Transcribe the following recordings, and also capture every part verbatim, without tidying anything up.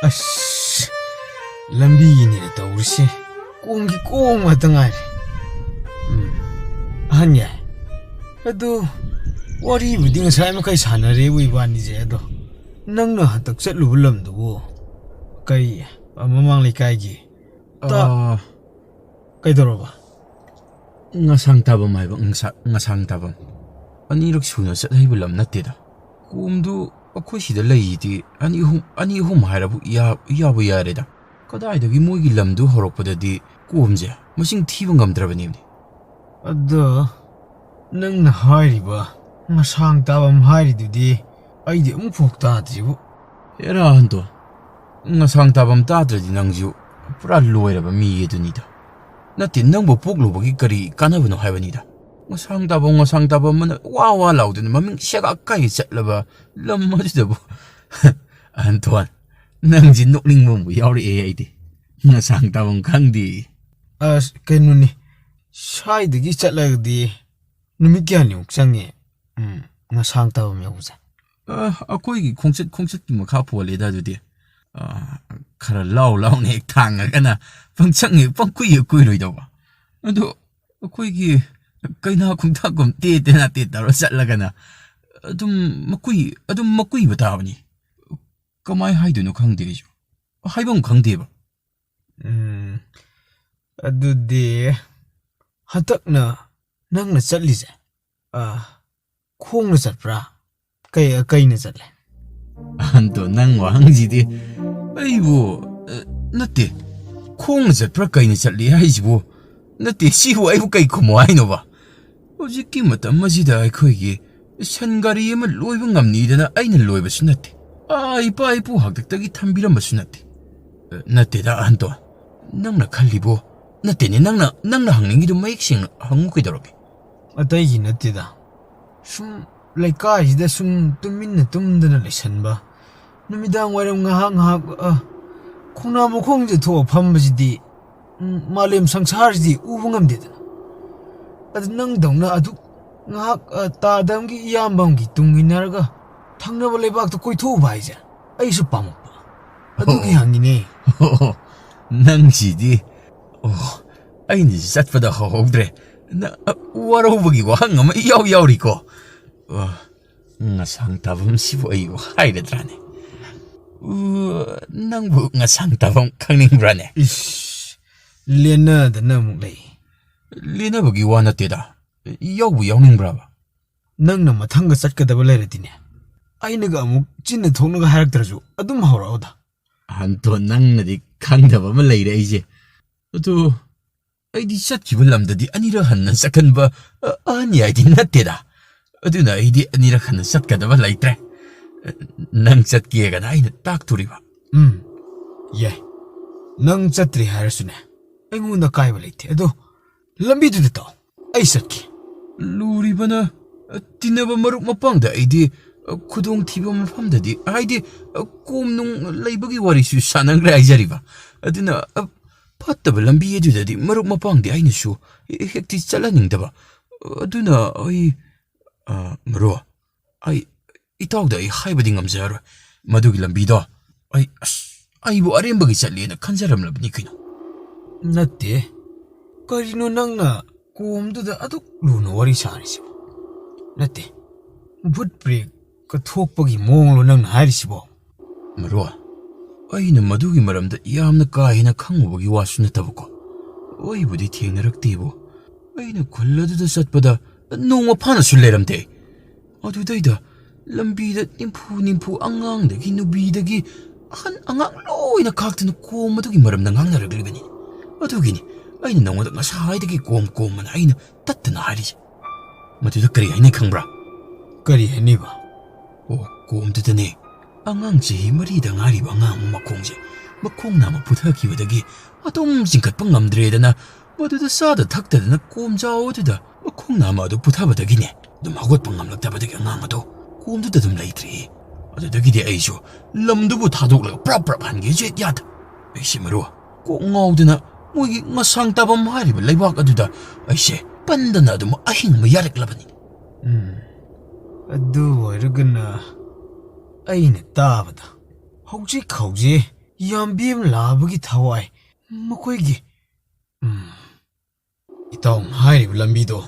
ꯑꯁ, ꯂꯝꯕꯤꯒꯤꯅꯦ ꯇꯧꯔꯤꯁꯦ꯫ ꯀꯣꯡꯒꯤ ꯀꯣꯡ ꯉꯥꯛꯇ ꯉꯥꯏꯔꯦ꯫ ꯎꯝ, ꯑꯍꯟ ꯌꯥꯏ꯫ ꯑꯗꯨ ꯋꯥꯔꯤꯕꯨꯗꯤ ꯉꯁꯥꯏ ꯃꯈꯩ ꯁꯥꯟꯅꯔꯦꯕꯨ ꯏꯕꯥꯅꯤꯁꯦ, ꯑꯗꯣ ꯅꯪꯅ ꯍꯟꯗꯛ ꯆꯠꯂꯨꯕ ꯂꯝꯗꯨꯕꯨ ꯀꯩ, ꯑ, ꯃꯃꯥꯡ ꯂꯩꯀꯥꯏꯒꯤ ꯇ-, ꯑꯥ, ꯀꯩꯗꯧꯔꯕ? ꯉꯁꯥꯡ ꯇꯥꯐꯝ ꯍꯥꯏꯕ, ꯉꯁꯥ-, ꯉꯁꯥꯡ ꯇꯥꯐꯝ꯫ ꯑꯅꯤꯔꯛ ꯁꯨꯅ ꯆꯠꯍꯩꯕ ꯂꯝ ꯅꯠꯇꯦꯗ꯫ ꯀꯣꯝꯗꯨ ꯑꯩꯈꯣꯏ ꯁꯤꯗ ꯂꯩꯔꯤꯗꯤ ꯑꯅꯤ ꯑꯍꯨꯝ, ꯑꯅꯤ ꯑꯍꯨꯝ ꯍꯥꯏꯔꯕꯨ ꯌꯥ-, ꯌꯥꯕꯨ ꯌꯥꯔꯦꯗ꯫ ꯀꯗꯥꯏꯗꯒꯤ ꯃꯣꯏꯒꯤ ꯂꯝꯗꯨ ꯍꯧꯔꯛꯄꯗꯗꯤ ꯀꯣꯝꯁꯦ ꯃꯁꯤꯡ ꯊꯤꯕ ꯉꯝꯗ꯭ꯔꯕꯅꯦꯕꯅꯤ꯫ ꯑꯗꯣ ꯅꯪꯅ ꯍꯥꯏꯔꯤꯕ ꯉꯁꯥꯡ ꯇꯥꯐꯝ ꯍꯥꯏꯔꯤꯗꯨꯗꯤ ꯑꯩꯗꯤ ꯑꯃꯨꯛꯐꯥꯎ ꯇꯥꯗ꯭ꯔꯤꯕꯨ꯫ ꯑꯦꯔꯥ ꯍꯟꯗꯣ, ꯉꯁꯥꯡ ꯇꯥꯐꯝ ꯇꯥꯗ꯭ꯔꯗꯤ ꯅꯪꯁꯨ ꯄꯨꯔꯥ ꯂꯣꯏꯔꯕ ꯃꯤ ꯑꯗꯨꯅꯤꯗ꯫ ꯅꯠꯇꯦ, ꯅꯪꯕꯨ ꯄꯣꯛꯂꯨꯕꯒꯤ ꯀꯔꯤ ꯀꯥꯟꯅꯕꯅꯣ ꯍꯥꯏꯕꯅꯤꯗ꯫ ꯉꯁꯥꯡ ꯇꯥꯐꯝ, ꯉꯁꯥꯡ ꯇꯥꯐꯝ ꯑꯅ ꯋꯥ ꯋꯥ ꯂꯥꯎꯗꯅ ꯃꯃꯤꯡ ꯁꯦꯒꯥꯛ ꯀꯥꯏ ꯆꯠꯂꯕ ꯂꯝ ꯑꯗꯨꯗꯕꯨ꯫ ꯑꯟꯇꯣꯟ, ꯅꯪꯁꯤ ꯅꯣꯛꯅꯤꯡꯕ ꯑꯃꯕꯨ ꯌꯥꯎꯔꯛꯑꯦ ꯑꯩꯗꯤ꯫ ꯉꯁꯥꯡ ꯇꯥꯐꯝ ꯈꯪꯗꯦ꯫ ꯑꯁ, ꯀꯩꯅꯣꯅꯤ, ꯁ꯭ꯋꯥꯏꯗꯒꯤ ꯆꯠꯂꯒꯗꯤ ꯅꯨꯃꯤꯠ ꯀꯌꯥꯅꯤꯃꯨꯛ ꯆꯪꯉꯦ? ꯎꯝ, ꯉꯁꯥꯡ ꯇꯥꯐꯝ ꯌꯧꯕꯁꯦ꯫ ꯑ, ꯑꯩꯈꯣꯏꯒꯤ ꯈꯣꯡꯆꯠ, ꯈꯣꯡꯆꯠꯀꯤ ꯃꯈꯥ ꯄꯣꯜꯂꯦꯗ ꯑꯗꯨꯗꯤ꯫ ꯑ, ꯈꯔ ꯂꯥꯎ ꯂꯥꯎꯅ ꯍꯦꯛ ꯊꯥꯡꯉꯒꯅ ꯄꯪꯆꯪ ꯍꯦꯛ ꯄꯪꯀꯨꯏ ꯍꯦꯛ ꯀꯨꯏꯔꯣꯏꯗꯧꯕ꯫ ꯑꯗꯣ ꯑꯩꯈꯣꯏꯒꯤ ꯀꯩꯅꯥ ꯈꯣꯡꯊꯥꯛꯀꯨꯝ ꯇꯦ ꯇꯦꯅꯥ ꯇꯦ ꯇꯧꯔ ꯆꯠꯂꯒꯅ ꯑꯗꯨꯝ ꯃꯀꯨꯏ-, ꯑꯗꯨꯝ ꯃꯀꯨꯏꯕ ꯇꯥꯕꯅꯤ꯫ ꯀꯃꯥꯏ ꯍꯥꯏꯗꯣꯏꯅꯣ ꯈꯪꯗꯦ ꯑꯩꯁꯨ꯫ ꯍꯥꯏꯐꯝ ꯈꯪꯗꯦꯕ꯫ ꯎꯝ, ꯑꯗꯨꯗꯤ ꯍꯟꯗꯛꯅ ꯅꯪꯅ ꯆꯠꯂꯤꯁꯦ, ꯑ, ꯈꯣꯡꯅ ꯆꯠꯄ꯭ꯔꯥ? ꯀꯩ-, ꯀꯩꯅ ꯆꯠꯂꯦ? ꯑꯍꯟꯗꯣ, ꯅꯪ ꯋꯥꯍꯪꯁꯤꯗꯤ ꯑꯩꯕꯨ, ꯑ, ꯅꯠꯇꯦ, ꯈꯣꯡꯅ ꯆꯠꯄ꯭ꯔꯥ ꯀꯩꯅ ꯆꯠꯂꯤ ꯍꯥꯏꯁꯤꯕꯨ? ꯅꯠꯇꯦ, ꯁꯤꯕꯨ ꯑꯩꯕꯨ ꯀꯩ ꯈꯨꯝꯃꯣ ꯍꯥꯏꯅꯣꯕ? ꯍꯧꯖꯤꯛꯀꯤ ꯃꯇꯝ ꯑꯁꯤꯗ ꯑꯩꯈꯣꯏꯒꯤ ꯁꯟ ꯒꯥꯔꯤ ꯑꯃ ꯂꯣꯏꯕ ꯉꯝꯅꯤꯗꯅ ꯑꯩꯅ ꯂꯣꯏꯕꯁꯨ ꯅꯠꯇꯦ꯫ ꯑꯥ, ꯏꯄꯥ ꯏꯄꯨ ꯍꯥꯛꯇꯛꯇꯒꯤ ꯊꯝꯕꯤꯔꯝꯕꯁꯨ ꯅꯠꯇꯦ꯫ ꯑ, ꯅꯠꯇꯦꯗ, ꯑꯍꯟꯇꯣꯟ꯫ ꯅꯪꯅ ꯈꯜꯂꯤꯕꯣ? ꯅꯠꯇꯦꯅꯦ, ꯅꯪꯅ, ꯅꯪꯅ ꯍꯪꯅꯤꯡꯉꯤꯗꯣ ꯃꯌꯦꯛ ꯁꯦꯡꯅ ꯍꯪꯉꯨ ꯀꯩꯗꯧꯔꯒꯦ? ꯑꯇꯩꯒꯤ ꯅꯠꯇꯦꯗ꯫ ꯁꯨꯝ ꯂꯩꯀꯥꯏꯁꯤꯗ ꯁꯨꯝ ꯇꯨꯃꯤꯟꯅ ꯇꯨꯝꯗꯅ ꯂꯩꯁꯟꯕ, ꯅꯨꯃꯤꯗꯥꯡ ꯋꯥꯏꯔꯝ ꯉꯥꯏꯍꯥꯛ ꯉꯥꯏꯍꯥꯛ, ꯑ, ꯈꯣꯡꯅꯥꯡ ꯃꯈꯣꯡꯁꯤꯗ ꯊꯣꯛꯑ ꯐꯝꯕꯁꯤꯗꯤ, ꯎꯝ, ꯃꯥꯂꯦꯝ ꯁꯪꯁꯥꯔꯁꯤꯗꯤ ꯎꯕ ꯉꯝꯗꯦꯗꯅ꯫ ꯑꯗꯨ ꯅꯪꯗꯧꯅ ꯑꯗꯨꯛ ꯉꯥꯏꯍꯥꯛ, ꯑ, ꯇꯥꯗꯝꯒꯤ ꯏꯌꯥꯝꯕꯝꯒꯤ ꯇꯨꯡ ꯏꯟꯅꯔꯒ ꯊꯪꯅꯕ ꯂꯩꯕꯥꯛꯇ ꯀꯣꯏꯊꯣꯛꯎꯕ ꯍꯥꯏꯁꯦ ꯑꯩꯁꯨ ꯄꯥꯝꯃꯛꯄ꯫ ꯑꯗꯨꯒꯤ ꯍꯪꯉꯤꯅꯦ꯫ ꯑꯣ, ꯅꯪꯁꯤꯗꯤ꯫ ꯑꯣ, ꯑꯩꯅ ꯆꯠꯄꯗ ꯍꯧꯍꯧꯗ꯭ꯔꯦ꯫ ꯅ-, ꯋꯥꯔꯧꯕꯒꯤ ꯋꯥꯍꯪ ꯑꯃ ꯏꯌꯥꯎ ꯌꯥꯎꯔꯤꯀꯣ꯫ ꯑ, ꯉꯁꯥꯡ ꯇꯥꯐꯝꯁꯤꯕꯨ ꯑꯩꯕꯨ ꯍꯥꯏꯔꯗ꯭ꯔꯥꯅꯦ? ꯎ, ꯅꯪꯕꯨ ꯉꯁꯥꯡ ꯇꯥꯐꯝ ꯈꯪꯅꯤꯡꯕ꯭ꯔꯥꯅꯦ? ꯏꯁ, ꯂꯦꯟꯅꯗꯅ ꯑꯃꯨꯛ ꯂꯩ꯫ ꯂꯦꯟꯅꯕꯒꯤ ꯋꯥ ꯅꯠꯇꯦꯗ꯫ ꯌꯥꯎꯕꯨ ꯌꯥꯎꯅꯤꯡꯕ꯭ꯔꯕ? ꯅꯪꯅ ꯃꯊꯪꯒ ꯆꯠꯀꯗꯕ ꯂꯩꯔꯗꯤꯅꯦ, ꯑꯩꯅꯒ ꯑꯃꯨꯛ ꯆꯤꯟꯅ ꯊꯣꯛꯅꯒ ꯍꯥꯏꯔꯛꯇ꯭ꯔꯁꯨ ꯑꯗꯨꯝ ꯍꯧꯔꯛꯑꯣꯗ꯫ ꯑꯟꯇꯣ, ꯅꯪꯅꯗꯤ ꯈꯪꯗꯕ ꯑꯃ ꯂꯩꯔꯦ ꯑꯩꯁꯦ꯫ ꯑꯗꯨ ꯑꯩꯗꯤ ꯆꯠꯈꯤꯕ ꯂꯝꯗꯗꯤ ꯑꯅꯤꯔꯛ ꯍꯟꯅ ꯆꯠꯀꯟꯕ, ꯑ, ꯑꯍꯟ ꯌꯥꯏꯗꯤ ꯅꯠꯇꯦꯗ꯫ ꯑꯗꯨꯅ ꯑꯩꯗꯤ ꯑꯅꯤꯔꯛ ꯍꯟꯅ ꯆꯠꯀꯗꯕ ꯂꯩꯇ꯭ꯔꯦ꯫ ꯅꯪ ꯆꯠꯀꯦꯒꯅ ꯑꯩꯅ ꯇꯥꯛꯇꯣꯔꯤꯕ꯫ ꯎꯝ, ꯌꯥꯏ꯫ ꯅꯪ ꯆꯠꯇ꯭ꯔꯤ ꯍꯥꯏꯔꯁꯨꯅꯦ, ꯑꯩꯉꯣꯟꯗ ꯀꯥꯏꯕ ꯂꯩꯇꯦ꯫ ꯑꯗꯣ ꯂꯝꯕꯤꯗꯨꯗ ꯇꯧ, ꯑꯩ ꯆꯠꯀꯦ꯫ ꯂꯨꯔꯤꯕꯅ, ꯑ, ꯇꯤꯟꯅꯕ ꯃꯔꯨꯞ ꯃꯄꯥꯡꯗ ꯑꯩꯗꯤ, ꯑ, ꯈꯨꯗꯣꯡꯊꯤꯕ ꯃꯐꯝꯗꯗꯤ, ꯍꯥꯏꯗꯤ, ꯑ, ꯀꯣꯝ ꯅꯨꯡ ꯂꯩꯕꯒꯤ ꯋꯥꯔꯤꯁꯨ ꯁꯥꯟꯅꯈ꯭ꯔꯦ ꯍꯥꯏꯖꯔꯤꯕ꯫ ꯑꯗꯨꯅ, ꯑ, ꯐꯠꯇꯕ ꯂꯝꯕꯤ ꯑꯗꯨꯗꯗꯤ ꯃꯔꯨꯞ ꯃꯄꯥꯡꯗꯤ ꯑꯩꯅꯁꯨ ꯍꯦꯛꯇꯤ ꯆꯠꯍꯟꯅꯤꯡꯗꯕ꯫ ꯑꯗꯨꯅ ꯑꯩ, ꯑ, ꯃꯔꯨꯞ, ꯑꯩ, ꯏꯇꯥꯎꯗ ꯑꯩ ꯍꯥꯏꯕꯗꯤ ꯉꯝꯖꯔꯔꯣꯏ꯫ ꯃꯗꯨꯒꯤ ꯂꯝꯕꯤꯗꯣ ꯑꯩ, ꯑꯁ, ꯑꯩꯕꯨ ꯑꯔꯦꯝꯕꯒꯤ ꯆꯠꯂꯦꯅ ꯈꯟꯖꯔꯝꯂꯕꯅꯤ ꯀꯩꯅꯣ꯫ ꯅꯠꯇꯦ꯫ ꯀꯔꯤꯅꯣ ꯅꯪꯅ ꯀꯣꯝꯗꯨꯗ ꯑꯗꯨꯛ ꯂꯨꯅ ꯋꯥꯔꯤ ꯁꯥꯔꯤꯁꯤꯕꯣ? ꯅꯠꯇꯦ꯫ ꯕꯨꯠ ꯄ꯭ꯔꯦꯛꯀ ꯊꯣꯛꯄꯒꯤ ꯃꯑꯣꯡꯂꯣ ꯅꯪꯅ ꯍꯥꯏꯔꯤꯁꯤꯕꯣ? ꯃꯔꯨꯞ, ꯑꯩꯅ ꯃꯗꯨꯒꯤ ꯃꯔꯝꯗ ꯌꯥꯝꯅ ꯀꯥ ꯍꯦꯟꯅ ꯈꯪꯉꯨꯕꯒꯤ ꯋꯥꯁꯨ ꯅꯠꯇꯕꯀꯣ꯫ ꯑꯩꯕꯨꯗꯤ ꯊꯦꯡꯅꯔꯛꯇꯦꯕꯨ꯫ ꯑꯩꯅ ꯈꯨꯜ ꯑꯗꯨꯗ ꯆꯠꯄꯗ ꯅꯣꯡꯃ ꯐꯥꯅꯁꯨ ꯂꯩꯔꯝꯗꯦ꯫ ꯑꯗꯨꯗꯩꯗ ꯂꯝꯕꯤꯗ ꯅꯤꯝꯐꯨ ꯅꯤꯝꯐꯨ ꯑꯉꯥꯡꯗꯒꯤ ꯅꯨꯄꯤꯗꯒꯤ ꯑꯍꯟ ꯑꯉꯥꯡ ꯂꯣꯏꯅ ꯈꯥꯛꯇꯅ ꯀꯣꯝ ꯑꯗꯨꯒꯤ ꯃꯔꯝꯗ ꯉꯥꯡꯅꯔꯛꯂꯤꯕꯅꯤ꯫ ꯑꯗꯨꯒꯤꯅꯤ ꯑꯩꯅ ꯅꯉꯣꯟꯗ ꯉꯁꯥꯏꯗꯒꯤ ꯀꯣꯝ ꯀꯣꯝ ꯑꯅ ꯑꯩꯅ ꯇꯠꯇꯅ ꯍꯥꯏꯔꯤꯁꯦ꯫ ꯃꯗꯨꯗ ꯀꯔꯤ ꯍꯥꯏꯅꯩ ꯈꯪꯕ꯭ꯔꯥ? ꯀꯔꯤ ꯍꯥꯏꯅꯩꯕ? ꯑꯣ, ꯀꯣꯝꯗꯨꯗꯅꯦ, ꯑꯉꯥꯡ ꯆꯍꯤ ꯃꯔꯤꯗ ꯉꯥꯏꯔꯤꯕ ꯑꯉꯥꯡ ꯑꯃ ꯃꯈꯣꯡꯁꯦ, ꯃꯈꯣꯡ ꯅꯥꯝꯃ ꯄꯨꯊꯈꯤꯕꯗꯒꯤ ꯑꯗꯨꯝ ꯆꯤꯡꯈꯠꯄ ꯉꯝꯗ꯭ꯔꯦꯗꯅ, ꯃꯗꯨꯗ ꯆꯥꯗ ꯊꯛꯇꯗꯅ ꯀꯣꯝꯖꯥꯎ ꯑꯗꯨꯗ ꯃꯈꯣꯡ ꯅꯥꯝꯃ ꯑꯗꯨ ꯄꯨꯊꯕꯗꯒꯤꯅꯦ, ꯑꯗꯨꯝ ꯍꯧꯒꯠꯄ ꯉꯝꯂꯛꯇꯕꯗꯒꯤ ꯑꯉꯥꯡ ꯑꯗꯨ ꯀꯣꯝꯗꯨꯗ ꯑꯗꯨꯝ ꯂꯩꯇ꯭ꯔꯦ꯫ ꯑꯗꯨꯗꯒꯤꯗꯤ ꯑꯩꯁꯨ ꯂꯝꯗꯨꯕꯨ ꯊꯥꯗꯣꯛꯂꯒ ꯄ꯭ꯔꯞ ꯄ꯭ꯔꯞ ꯍꯟꯒꯦꯁꯨ ꯍꯦꯛ ꯌꯥꯗ꯫ ꯑꯩꯁꯦ ꯃꯔꯨꯞ, ꯀꯣꯛ ꯉꯥꯎꯗꯅ ꯃꯣꯏꯒꯤ ꯉꯁꯥꯡ ꯇꯥꯐꯝ ꯍꯥꯏꯔꯤꯕ ꯂꯩꯕꯥꯛ ꯑꯗꯨꯗ ꯑꯩꯁꯦ ꯄꯟꯗꯅ ꯑꯗꯨꯝ ꯑꯍꯤꯡꯕ ꯌꯥꯔꯛꯂꯕꯅꯤ꯫ ꯎꯝ, ꯑꯗꯨ ꯑꯣꯏꯔꯒꯅ ꯑꯩꯅ ꯇꯥꯕꯗ ꯍꯧꯖꯤꯛ ꯍꯧꯖꯤꯛ ꯌꯥꯝꯕꯦꯝ ꯂꯥꯕꯒꯤ ꯊꯋꯥꯏ꯫ ꯃꯈꯣꯏꯒꯤ, ꯎꯝ, ꯏꯇꯥꯎꯅ ꯍꯥꯏꯔꯤꯕ ꯂꯝꯕꯤꯗꯣ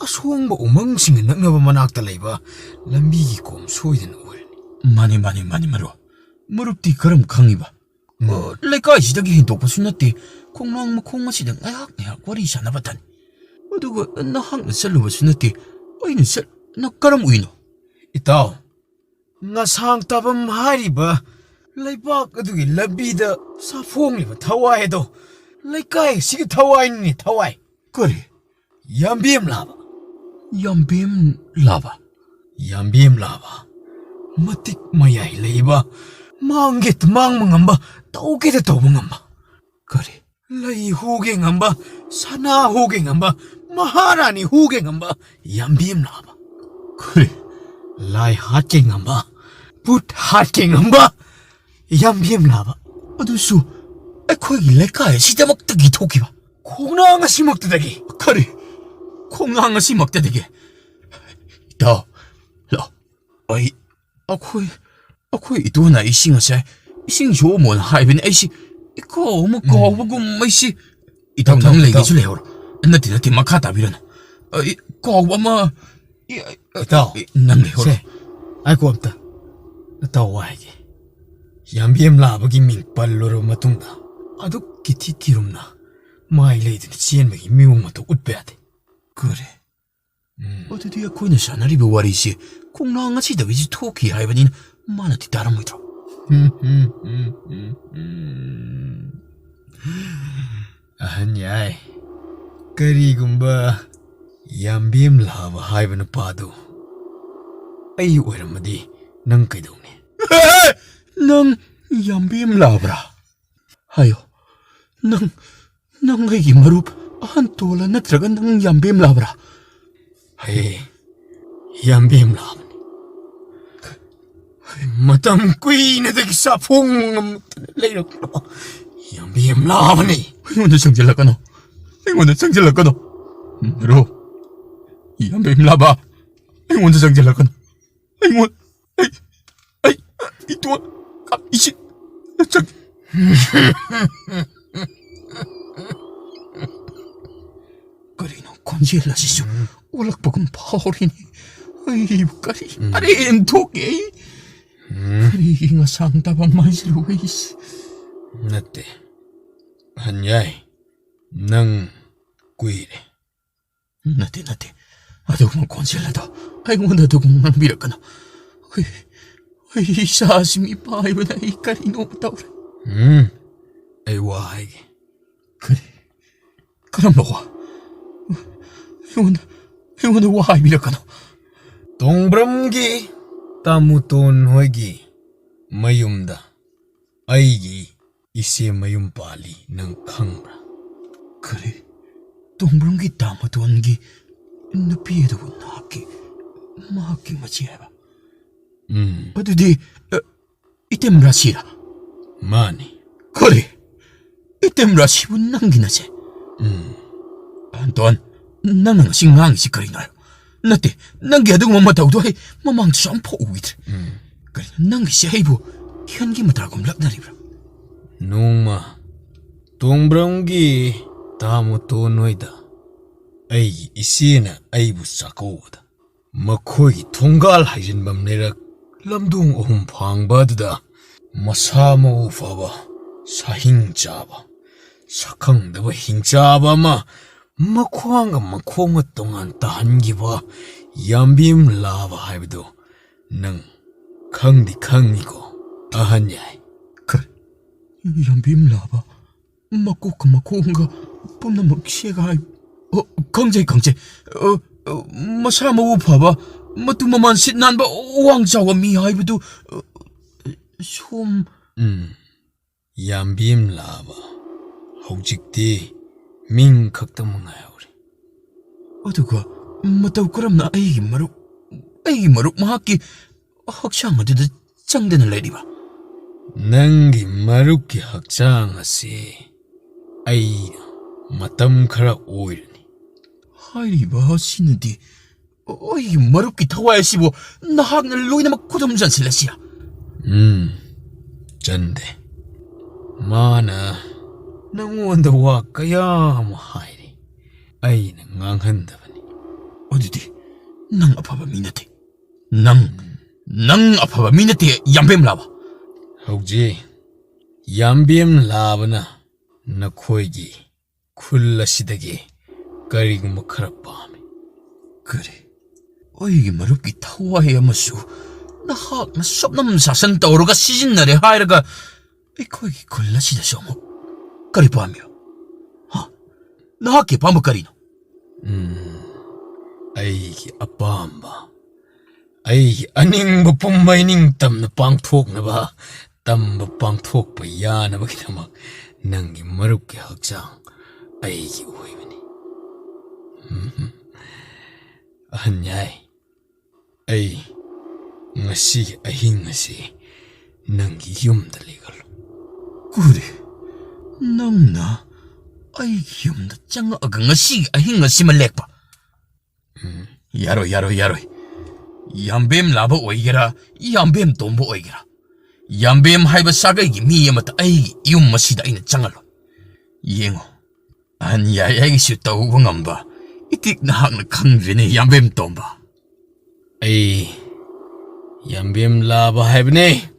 ꯑꯁꯣꯡꯕ ꯎꯃꯪꯁꯤꯡꯅ ꯅꯛꯅꯕ ꯃꯅꯥꯛꯇ ꯂꯩꯕ ꯂꯝꯕꯤꯒꯤ ꯀꯣꯝ ꯁꯣꯏꯗꯅ ꯑꯣꯏꯔꯅꯤ꯫ ꯃꯥꯅꯤ, ꯃꯥꯅꯤ, ꯃꯥꯅꯤ, ꯃꯔꯨꯞ꯫ ꯃꯔꯨꯞꯇꯤ ꯀꯔꯝ ꯈꯪꯉꯤꯕ? ꯎꯝ꯫ ꯑ, ꯂꯩꯀꯥꯏꯁꯤꯗꯒꯤ ꯍꯦꯟꯗꯣꯛꯄꯁꯨ ꯅꯠꯇꯦ, ꯈꯣꯡꯅꯥꯡ ꯃꯈꯣꯡ ꯑꯁꯤꯗ ꯉꯥꯏꯍꯥꯛ ꯉꯥꯏꯍꯥꯛ ꯋꯥꯔꯤ ꯁꯥꯟꯅꯕꯇꯅꯤ꯫ ꯑꯗꯨꯒ ꯅꯍꯥꯛꯅ ꯆꯠꯂꯨꯕꯁꯨ ꯅꯠꯇꯦ, ꯑꯩꯅ ꯆꯠ-, ꯅꯪ ꯀꯔꯝ ꯎꯏꯅꯣ? ꯏꯇꯥꯎ, ꯉꯁꯥꯡ ꯇꯥꯐꯝ ꯍꯥꯏꯔꯤꯕ ꯂꯩꯕꯥꯛ ꯑꯗꯨꯒꯤ ꯂꯝꯕꯤꯗ ꯁꯥꯐꯣꯡꯂꯤꯕ ꯊꯋꯥꯏ ꯑꯗꯣ ꯂꯩꯀꯥꯏ ꯑꯁꯤꯒꯤ ꯊꯋꯥꯏꯅꯤꯅꯦ, ꯊꯋꯥꯏ꯫ ꯀꯔꯤ? ꯌꯥꯝꯕꯦꯝ ꯂꯥꯕ꯫ ꯌꯥꯝꯕꯦꯝ ꯂꯥꯕ? ꯌꯥꯝꯕꯦꯝ ꯂꯥꯕ꯫ ꯃꯇꯤꯛ ꯃꯌꯥꯏ ꯂꯩꯕ, ꯃꯥꯡꯒꯦ ꯃꯥꯡꯕ ꯉꯝꯕ, ꯇꯧꯒꯦꯗ ꯇꯧꯕ ꯉꯝꯕ꯫ ꯀꯔꯤ? ꯂꯩ ꯍꯨꯒꯦ ꯉꯝꯕ, ꯁꯅꯥ ꯍꯨꯒꯦ ꯉꯝꯕ, ꯃꯍꯥꯔꯥꯅꯤ ꯍꯨꯒꯦ ꯉꯝꯕ ꯌꯥꯝꯕꯦꯝ ꯂꯥꯕ꯫ ꯀꯔꯤ? ꯂꯥꯏ ꯍꯥꯠꯀꯦ ꯉꯝꯕ, ꯚꯨꯠ ꯍꯥꯠꯀꯦ ꯉꯝꯕ ꯌꯥꯝꯕꯦꯝ ꯂꯥꯕ꯫ ꯑꯗꯨꯁꯨ ꯑꯩꯈꯣꯏꯒꯤ ꯂꯩꯀꯥꯏ ꯑꯁꯤꯗꯃꯛꯇꯒꯤ ꯊꯣꯛꯈꯤꯕ? ꯈꯣꯡꯅꯥꯡ ꯑꯁꯤꯃꯛꯇꯗꯒꯤ꯫ ꯀꯔꯤ? ꯈꯣꯡꯅꯥꯡ ꯑꯁꯤꯃꯛꯇꯗꯒꯤ? ꯏꯇꯥꯎ, ꯂꯥꯛꯑꯣ꯫ ꯑꯩ, ꯑꯩꯈꯣꯏ, ꯑꯩꯈꯣꯏ ꯏꯇꯨꯅ ꯑꯩꯁꯤ ꯉꯁꯥꯏ ꯏꯁꯤꯡ ꯁꯣꯛꯑꯝꯃꯣꯅ ꯍꯥꯏꯕꯅꯤ꯫ ꯑꯩꯁꯤ ꯏꯀꯥꯎ ꯑꯃ ꯎꯝ꯫ ꯀꯥꯎꯕꯒꯨꯝ ꯑꯩꯁꯤ꯫ ꯏꯇꯥꯎ, ꯏꯇꯥꯎ, ꯅꯪ ꯏꯇꯥꯎ꯫ ꯂꯩꯒꯦꯁꯨ ꯂꯩꯍꯧꯔꯣ꯫ ꯅꯠꯇꯦ, ꯅꯠꯇꯦ, ꯃꯈꯥ ꯇꯥꯕꯤꯔꯅꯨ꯫ ꯑꯩ ꯀꯥꯎꯕ ꯑꯃ, ꯑꯩ, ꯑꯩ, ꯏꯇꯥꯎ, ꯑꯩ, ꯅꯪ ꯂꯩꯍꯧꯔꯣ꯫ ꯁꯦ, ꯑꯩ ꯀꯣꯝꯇ ꯏꯇꯥꯎ ꯋꯥ ꯍꯥꯏꯒꯦ꯫ ꯌꯥꯝꯕꯦꯝ ꯂꯥꯕꯒꯤ ꯃꯤꯡ ꯄꯜꯂꯨꯔꯕ ꯃꯇꯨꯡꯗ ꯑꯗꯨꯛꯀꯤ ꯊꯤ ꯊꯤꯔꯨꯝꯅ ꯃꯥꯏ ꯂꯩꯗꯨꯅ ꯆꯦꯟꯕꯒꯤ ꯃꯑꯣꯡ ꯃꯇꯧ ꯎꯠꯄ ꯌꯥꯗꯦ꯫ ꯀꯔꯤ? ꯎꯝ꯫ ꯑꯗꯨꯗꯤ ꯑꯩꯈꯣꯏꯅ ꯁꯥꯟꯅꯔꯤꯕ ꯋꯥꯔꯤꯁꯦ ꯈꯣꯡꯅꯥꯡ ꯑꯁꯤꯗꯒꯤꯁꯨ ꯊꯣꯛꯈꯤ ꯍꯥꯏꯕꯅꯤꯅ ꯃꯥꯅꯗꯤ ꯇꯥꯔꯝꯃꯣꯏꯗ꯭ꯔꯣ? ꯎꯝ, ꯎꯝ, ꯎꯝ, ꯎꯝ, ꯎꯝ꯫ ꯑꯍꯟ ꯌꯥꯏ, ꯀꯔꯤꯒꯨꯝꯕ ꯌꯥꯝꯕꯦꯝ ꯂꯥꯕ ꯍꯥꯏꯕ ꯅꯨꯄꯥꯗꯨ ꯑꯩ ꯑꯣꯏꯔꯝꯃꯗꯤ ꯅꯪ ꯀꯩꯗꯧꯅꯤ? ꯅꯪ ꯌꯥꯝꯕꯦꯝ ꯂꯥꯕ꯭ꯔꯥ? ꯍꯥꯏꯌꯣ, ꯅꯪ, ꯅꯪ ꯑꯩꯒꯤ ꯃꯔꯨꯞ ꯑꯍꯟ ꯇꯣꯜꯂ ꯅꯠꯇ꯭ꯔꯒ ꯅꯪ ꯌꯥꯝꯕꯦꯝ ꯂꯥꯕ꯭ꯔꯥ? ꯍꯦ, ꯌꯥꯝꯕꯦꯝ ꯂꯥꯕꯅꯤ꯫ ꯃꯇꯝ ꯀꯨꯏꯅꯗꯒꯤ ꯆꯥꯐꯣꯡ ꯉꯝꯗꯅ ꯂꯩꯔꯛꯄ ꯌꯥꯝꯕꯦꯝ ꯂꯥꯕꯅꯤ꯫ ꯑꯩꯉꯣꯟꯗ ꯆꯪꯁꯤꯜꯂꯛꯀꯅꯨ, ꯑꯩꯉꯣꯟꯗ ꯆꯪꯁꯤꯜꯂꯛꯀꯅꯨ꯫ ꯃꯔꯨꯞ, ꯌꯥꯝꯕꯦꯝ ꯂꯥꯕ, ꯑꯩꯉꯣꯟꯗ ꯆꯪꯁꯤꯜꯂꯛꯀꯅꯨ꯫ ꯑꯩꯉꯣꯟ-, ꯑꯩ, ꯑꯩ, ꯏꯇꯣꯟ, ꯏꯁꯤꯡ, ꯆꯠ-, ꯀꯔꯤꯅꯣ ꯈꯣꯟꯖꯦꯜ ꯑꯁꯤꯁꯨ? ꯑꯣꯜꯂꯛꯄꯒꯨꯝ ꯐꯥꯎꯔꯤꯅꯤ꯫ ꯑꯩꯕꯨ ꯀꯔꯤ ꯎꯝ꯫ ꯑꯔꯦꯝ ꯊꯣꯛꯀꯦ ꯑꯩ? ꯎꯝ꯫ ꯀꯔꯤꯒꯤ ꯉꯁꯥꯡ ꯇꯥꯕ ꯃꯥꯏꯁꯤꯔꯨ ꯑꯩꯁꯦ? ꯅꯠꯇꯦ꯫ ꯍꯟꯌꯥꯏ, ꯅꯪ ꯀꯨꯏꯔꯦ꯫ ꯅꯠꯇꯦ, ꯅꯠꯇꯦ꯫ ꯑꯗꯨꯒꯨꯝꯕ ꯈꯣꯟꯖꯦꯜ ꯑꯗꯣ ꯑꯩꯉꯣꯟꯗ ꯑꯗꯨꯒꯨꯝꯕ ꯉꯥꯡꯕꯤꯔꯛꯀꯅꯨ꯫ ꯑꯩ, ꯑꯩ ꯏꯆꯥꯁꯤ ꯃꯤꯄꯥꯏꯕꯗ ꯑꯩ ꯀꯔꯤꯅꯣ ꯇꯧꯔꯦ꯫ ꯎꯝ, ꯑꯩ ꯋꯥ ꯍꯥꯏꯒꯦ꯫ ꯀꯔꯤ? ꯀꯔꯝꯕ ꯋꯥ? ꯑꯩꯉꯣꯟꯗ, ꯑꯩꯉꯣꯟꯗ ꯋꯥ ꯍꯥꯏꯕꯤꯔꯛꯀꯅꯨ꯫ ꯇꯣꯡꯕ꯭ꯔꯝꯒꯤ ꯇꯥꯃꯨꯇꯣꯟ ꯍꯣꯏꯒꯤ ꯃꯌꯨꯝꯗ ꯑꯩꯒꯤ ꯏꯆꯦ ꯃꯌꯨꯝ ꯄꯥꯜꯂꯤ, ꯅꯪ ꯈꯪꯕ꯭ꯔꯥ? ꯀꯔꯤ? ꯇꯣꯡꯕ꯭ꯔꯝꯒꯤ ꯇꯥꯃꯨꯇꯣꯟꯒꯤ ꯅꯨꯄꯤ ꯑꯗꯨꯕꯨ ꯅꯍꯥꯛꯀꯤ, ꯃꯍꯥꯛꯀꯤ ꯃꯆꯦ ꯍꯥꯏꯕ? ꯎꯝ꯫ ꯑꯗꯨꯗꯤ, ꯑ, ꯏꯇꯦꯝ ꯔꯥꯁꯤꯔꯥ? ꯃꯥꯅꯤ꯫ ꯀꯔꯤ? ꯏꯇꯦꯝ ꯔꯥꯁꯤꯕꯨ ꯅꯪꯒꯤ ꯅꯆꯦ? ꯎꯝ꯫ ꯑꯟꯇꯣꯟ, ꯅꯪꯅ ꯉꯁꯤ ꯉꯥꯡꯉꯤꯁꯤ ꯀꯔꯤꯅꯣ ꯍꯥꯏꯌꯨ? ꯅꯠꯇꯦ, ꯅꯪꯒꯤ ꯑꯗꯨꯒꯨꯝꯕ ꯃꯇꯧꯗꯣ ꯑꯩ ꯃꯃꯥꯡꯗꯁꯨ ꯑꯃꯐꯥꯎ ꯎꯈꯤꯗ꯭ꯔꯤ꯫ ꯎꯝ꯫ ꯀꯔꯤꯅꯣ, ꯅꯪꯒꯤꯁꯦ ꯑꯩꯕꯨ ꯍꯦꯟꯒꯤ ꯃꯇꯥꯒꯨꯝ ꯂꯛꯅꯔꯤꯕ꯭ꯔꯥ? ꯅꯣꯡꯃ ꯇꯣꯡꯕ꯭ꯔꯝꯒꯤ ꯇꯥꯃꯨꯇꯣꯟ ꯍꯣꯏꯗ ꯑꯩꯒꯤ ꯏꯆꯦꯅ ꯑꯩꯕꯨ ꯆꯥꯛꯀꯧꯕꯗ ꯃꯈꯣꯏꯒꯤ ꯊꯣꯡꯒꯥꯜ ꯍꯥꯏꯖꯤꯟꯐꯝ ꯂꯩꯔꯛ ꯂꯝꯗꯣꯡ ꯑꯍꯨꯝ ꯐꯥꯡꯕ ꯑꯗꯨꯗ ꯃꯁꯥ ꯃꯎ ꯐꯕ, ꯁꯥꯍꯤꯡ ꯆꯥꯕ, ꯁꯛꯈꯪꯗꯕ ꯍꯤꯡꯆꯥꯕ ꯑꯃ ꯃꯈ꯭ꯋꯥꯡꯒ ꯃꯈꯣꯡꯒ ꯇꯣꯉꯥꯟ ꯇꯥꯍꯟꯈꯤꯕ ꯌꯥꯝꯕꯤꯝ ꯂꯥꯕ ꯍꯥꯏꯕꯗꯨ ꯅꯪ ꯈꯪꯗꯤ ꯈꯪꯉꯤꯀꯣ, ꯑꯍꯟ ꯌꯥꯏ? ꯀꯔꯤ? ꯌꯥꯝꯕꯤꯝ ꯂꯥꯕ? ꯃꯀꯣꯛꯀ ꯃꯈꯣꯡꯒ ꯄꯨꯝꯅꯃꯛ ꯁꯦꯒꯥꯏ-, ꯑꯣ, ꯈꯪꯖꯩ, ꯈꯪꯖꯩ꯫ ꯑ, ꯑ, ꯃꯁꯥ ꯃꯎ ꯐꯕ, ꯃꯇꯨ ꯃꯃꯥꯟ ꯁꯤꯠ ꯅꯥꯟꯕ, ꯋꯥꯡ ꯆꯥꯎꯕ ꯃꯤ ꯍꯥꯏꯕꯗꯨ, ꯑ, ꯁꯣꯝ ꯎꯝ, ꯌꯥꯝꯕꯤꯝ ꯂꯥꯕ꯫ ꯍꯧꯖꯤꯛꯇꯤ ꯃꯤꯡ ꯈꯛꯇꯃꯛ ꯉꯥꯏꯍꯧꯔꯦ꯫ ꯑꯗꯨꯒ ꯃꯇꯧ ꯀꯔꯝꯅ ꯑꯩꯒꯤ ꯃꯔꯨꯞ, ꯑꯩꯒꯤ ꯃꯔꯨꯞ ꯃꯍꯥꯛꯀꯤ ꯍꯛꯆꯥꯡ ꯑꯗꯨꯗ ꯆꯪꯗꯅ ꯂꯩꯔꯤꯕ? ꯅꯪꯒꯤ ꯃꯔꯨꯞꯀꯤ ꯍꯛꯆꯥꯡ ꯑꯁꯤ ꯑꯩꯅ ꯃꯇꯝ ꯈꯔ ꯑꯣꯏꯔꯅꯤ꯫ ꯍꯥꯏꯔꯤꯕ ꯑꯁꯤꯅꯗꯤ ꯑꯩꯒꯤ ꯃꯔꯨꯞꯀꯤ ꯊꯋꯥꯏ ꯑꯁꯤꯕꯨ ꯅꯍꯥꯛꯅ ꯂꯣꯏꯅꯃꯛ ꯈꯨꯗꯨꯝ ꯆꯟꯁꯤꯜꯂꯁꯤꯔꯥ? ꯎꯝ, ꯆꯟꯗꯦ꯫ ꯃꯥꯅ ꯅꯪꯉꯣꯟꯗ ꯋꯥ ꯀꯌꯥ ꯑꯃ ꯍꯥꯏꯔꯤ, ꯑꯩꯅ ꯉꯥꯡꯍꯟꯗꯕꯅꯤ꯫ ꯑꯗꯨꯗꯤ ꯅꯪ ꯑꯐꯕ ꯃꯤ ꯅꯠꯇꯦ꯫ ꯅꯪ, ꯅꯪ ꯑꯐꯕ ꯃꯤ ꯅꯠꯇꯦ, ꯌꯥꯝꯕꯦꯝ ꯂꯥꯕ꯫ ꯍꯧꯖꯤꯛ ꯌꯥꯝꯕꯦꯝ ꯂꯥꯕꯅ ꯅꯈꯣꯏꯒꯤ ꯈꯨꯜ ꯑꯁꯤꯗꯒꯤ ꯀꯔꯤꯒꯨꯝꯕ ꯈꯔ ꯄꯥꯝꯃꯤ꯫ ꯀꯔꯤ? ꯑꯩꯒꯤ ꯃꯔꯨꯞꯀꯤ ꯊꯋꯥꯏ ꯑꯃꯁꯨ ꯅꯍꯥꯛꯅ ꯁꯨꯞꯅꯝ ꯁꯥꯁꯟ ꯇꯧꯔꯒ ꯁꯤꯖꯤꯟꯅꯔꯦ ꯍꯥꯏꯔꯒ ꯑꯩꯈꯣꯏꯒꯤ ꯈꯨꯜ ꯑꯁꯤꯗꯁꯨ ꯑꯃꯨꯛ ꯀꯔꯤ ꯄꯥꯝꯃꯤꯕ? ꯍꯥ? ꯅꯍꯥꯛꯀꯤ ꯑꯄꯥꯝꯕ ꯀꯔꯤꯅꯣ? ꯎꯝ, ꯑꯩꯒꯤ ꯑꯄꯥꯝꯕ, ꯑꯩꯒꯤ ꯑꯅꯤꯡꯕ ꯄꯨꯝꯕ ꯏꯅꯤꯡꯇꯝꯅ ꯄꯥꯡꯊꯣꯛꯅꯕ, ꯇꯝꯕ ꯄꯥꯡꯊꯣꯛꯄ ꯌꯥꯅꯕꯒꯤꯗꯃꯛ ꯅꯪꯒꯤ ꯃꯔꯨꯞꯀꯤ ꯍꯛꯆꯥꯡ ꯑꯩꯒꯤ ꯑꯣꯏꯕꯅꯤ꯫ ꯎꯝ, ꯑꯍꯟ ꯌꯥꯏ, ꯑꯩ ꯉꯁꯤꯒꯤ ꯑꯍꯤꯡ ꯑꯁꯤ ꯅꯪꯒꯤ ꯌꯨꯝꯗ ꯂꯦꯛꯍꯜꯂꯨ꯫ ꯀꯔꯤ? ꯅꯪꯅ ꯑꯩꯒꯤ ꯌꯨꯝꯗ ꯆꯪꯉꯛꯑꯒ ꯉꯁꯤꯒꯤ ꯑꯍꯤꯡ ꯑꯁꯤꯃ ꯂꯦꯛꯄ? ꯎꯝ, ꯌꯥꯔꯣꯏ, ꯌꯥꯔꯣꯏ, ꯌꯥꯔꯣꯏ꯫ ꯌꯥꯝꯕꯦꯝ ꯂꯥꯕ ꯑꯣꯏꯒꯦꯔꯥ, ꯌꯥꯝꯕꯦꯝ ꯇꯣꯝꯕ ꯑꯣꯏꯒꯦꯔꯥ, ꯌꯥꯝꯕꯦꯝ ꯍꯥꯏꯕ ꯁꯥꯒꯩꯒꯤ ꯃꯤ ꯑꯃꯠꯇ ꯑꯩꯒꯤ ꯌꯨꯝ ꯑꯁꯤꯗ ꯑꯩꯅ ꯆꯪꯍꯜꯂꯣꯏ꯫ ꯌꯦꯡꯉꯣ, ꯑꯍꯟ ꯌꯥꯏ ꯑꯩꯒꯤꯁꯨ ꯇꯧꯕ ꯉꯝꯕ ꯏꯇꯤꯛ ꯅꯍꯥꯛꯅ ꯈꯪꯗ꯭ꯔꯤꯅꯦ, ꯌꯥꯝꯕꯦꯝ ꯇꯣꯝꯕ꯫ ꯑꯩ ꯌꯥꯝꯕꯦꯝ ꯂꯥꯕ ꯍꯥꯏꯕꯅꯦ꯫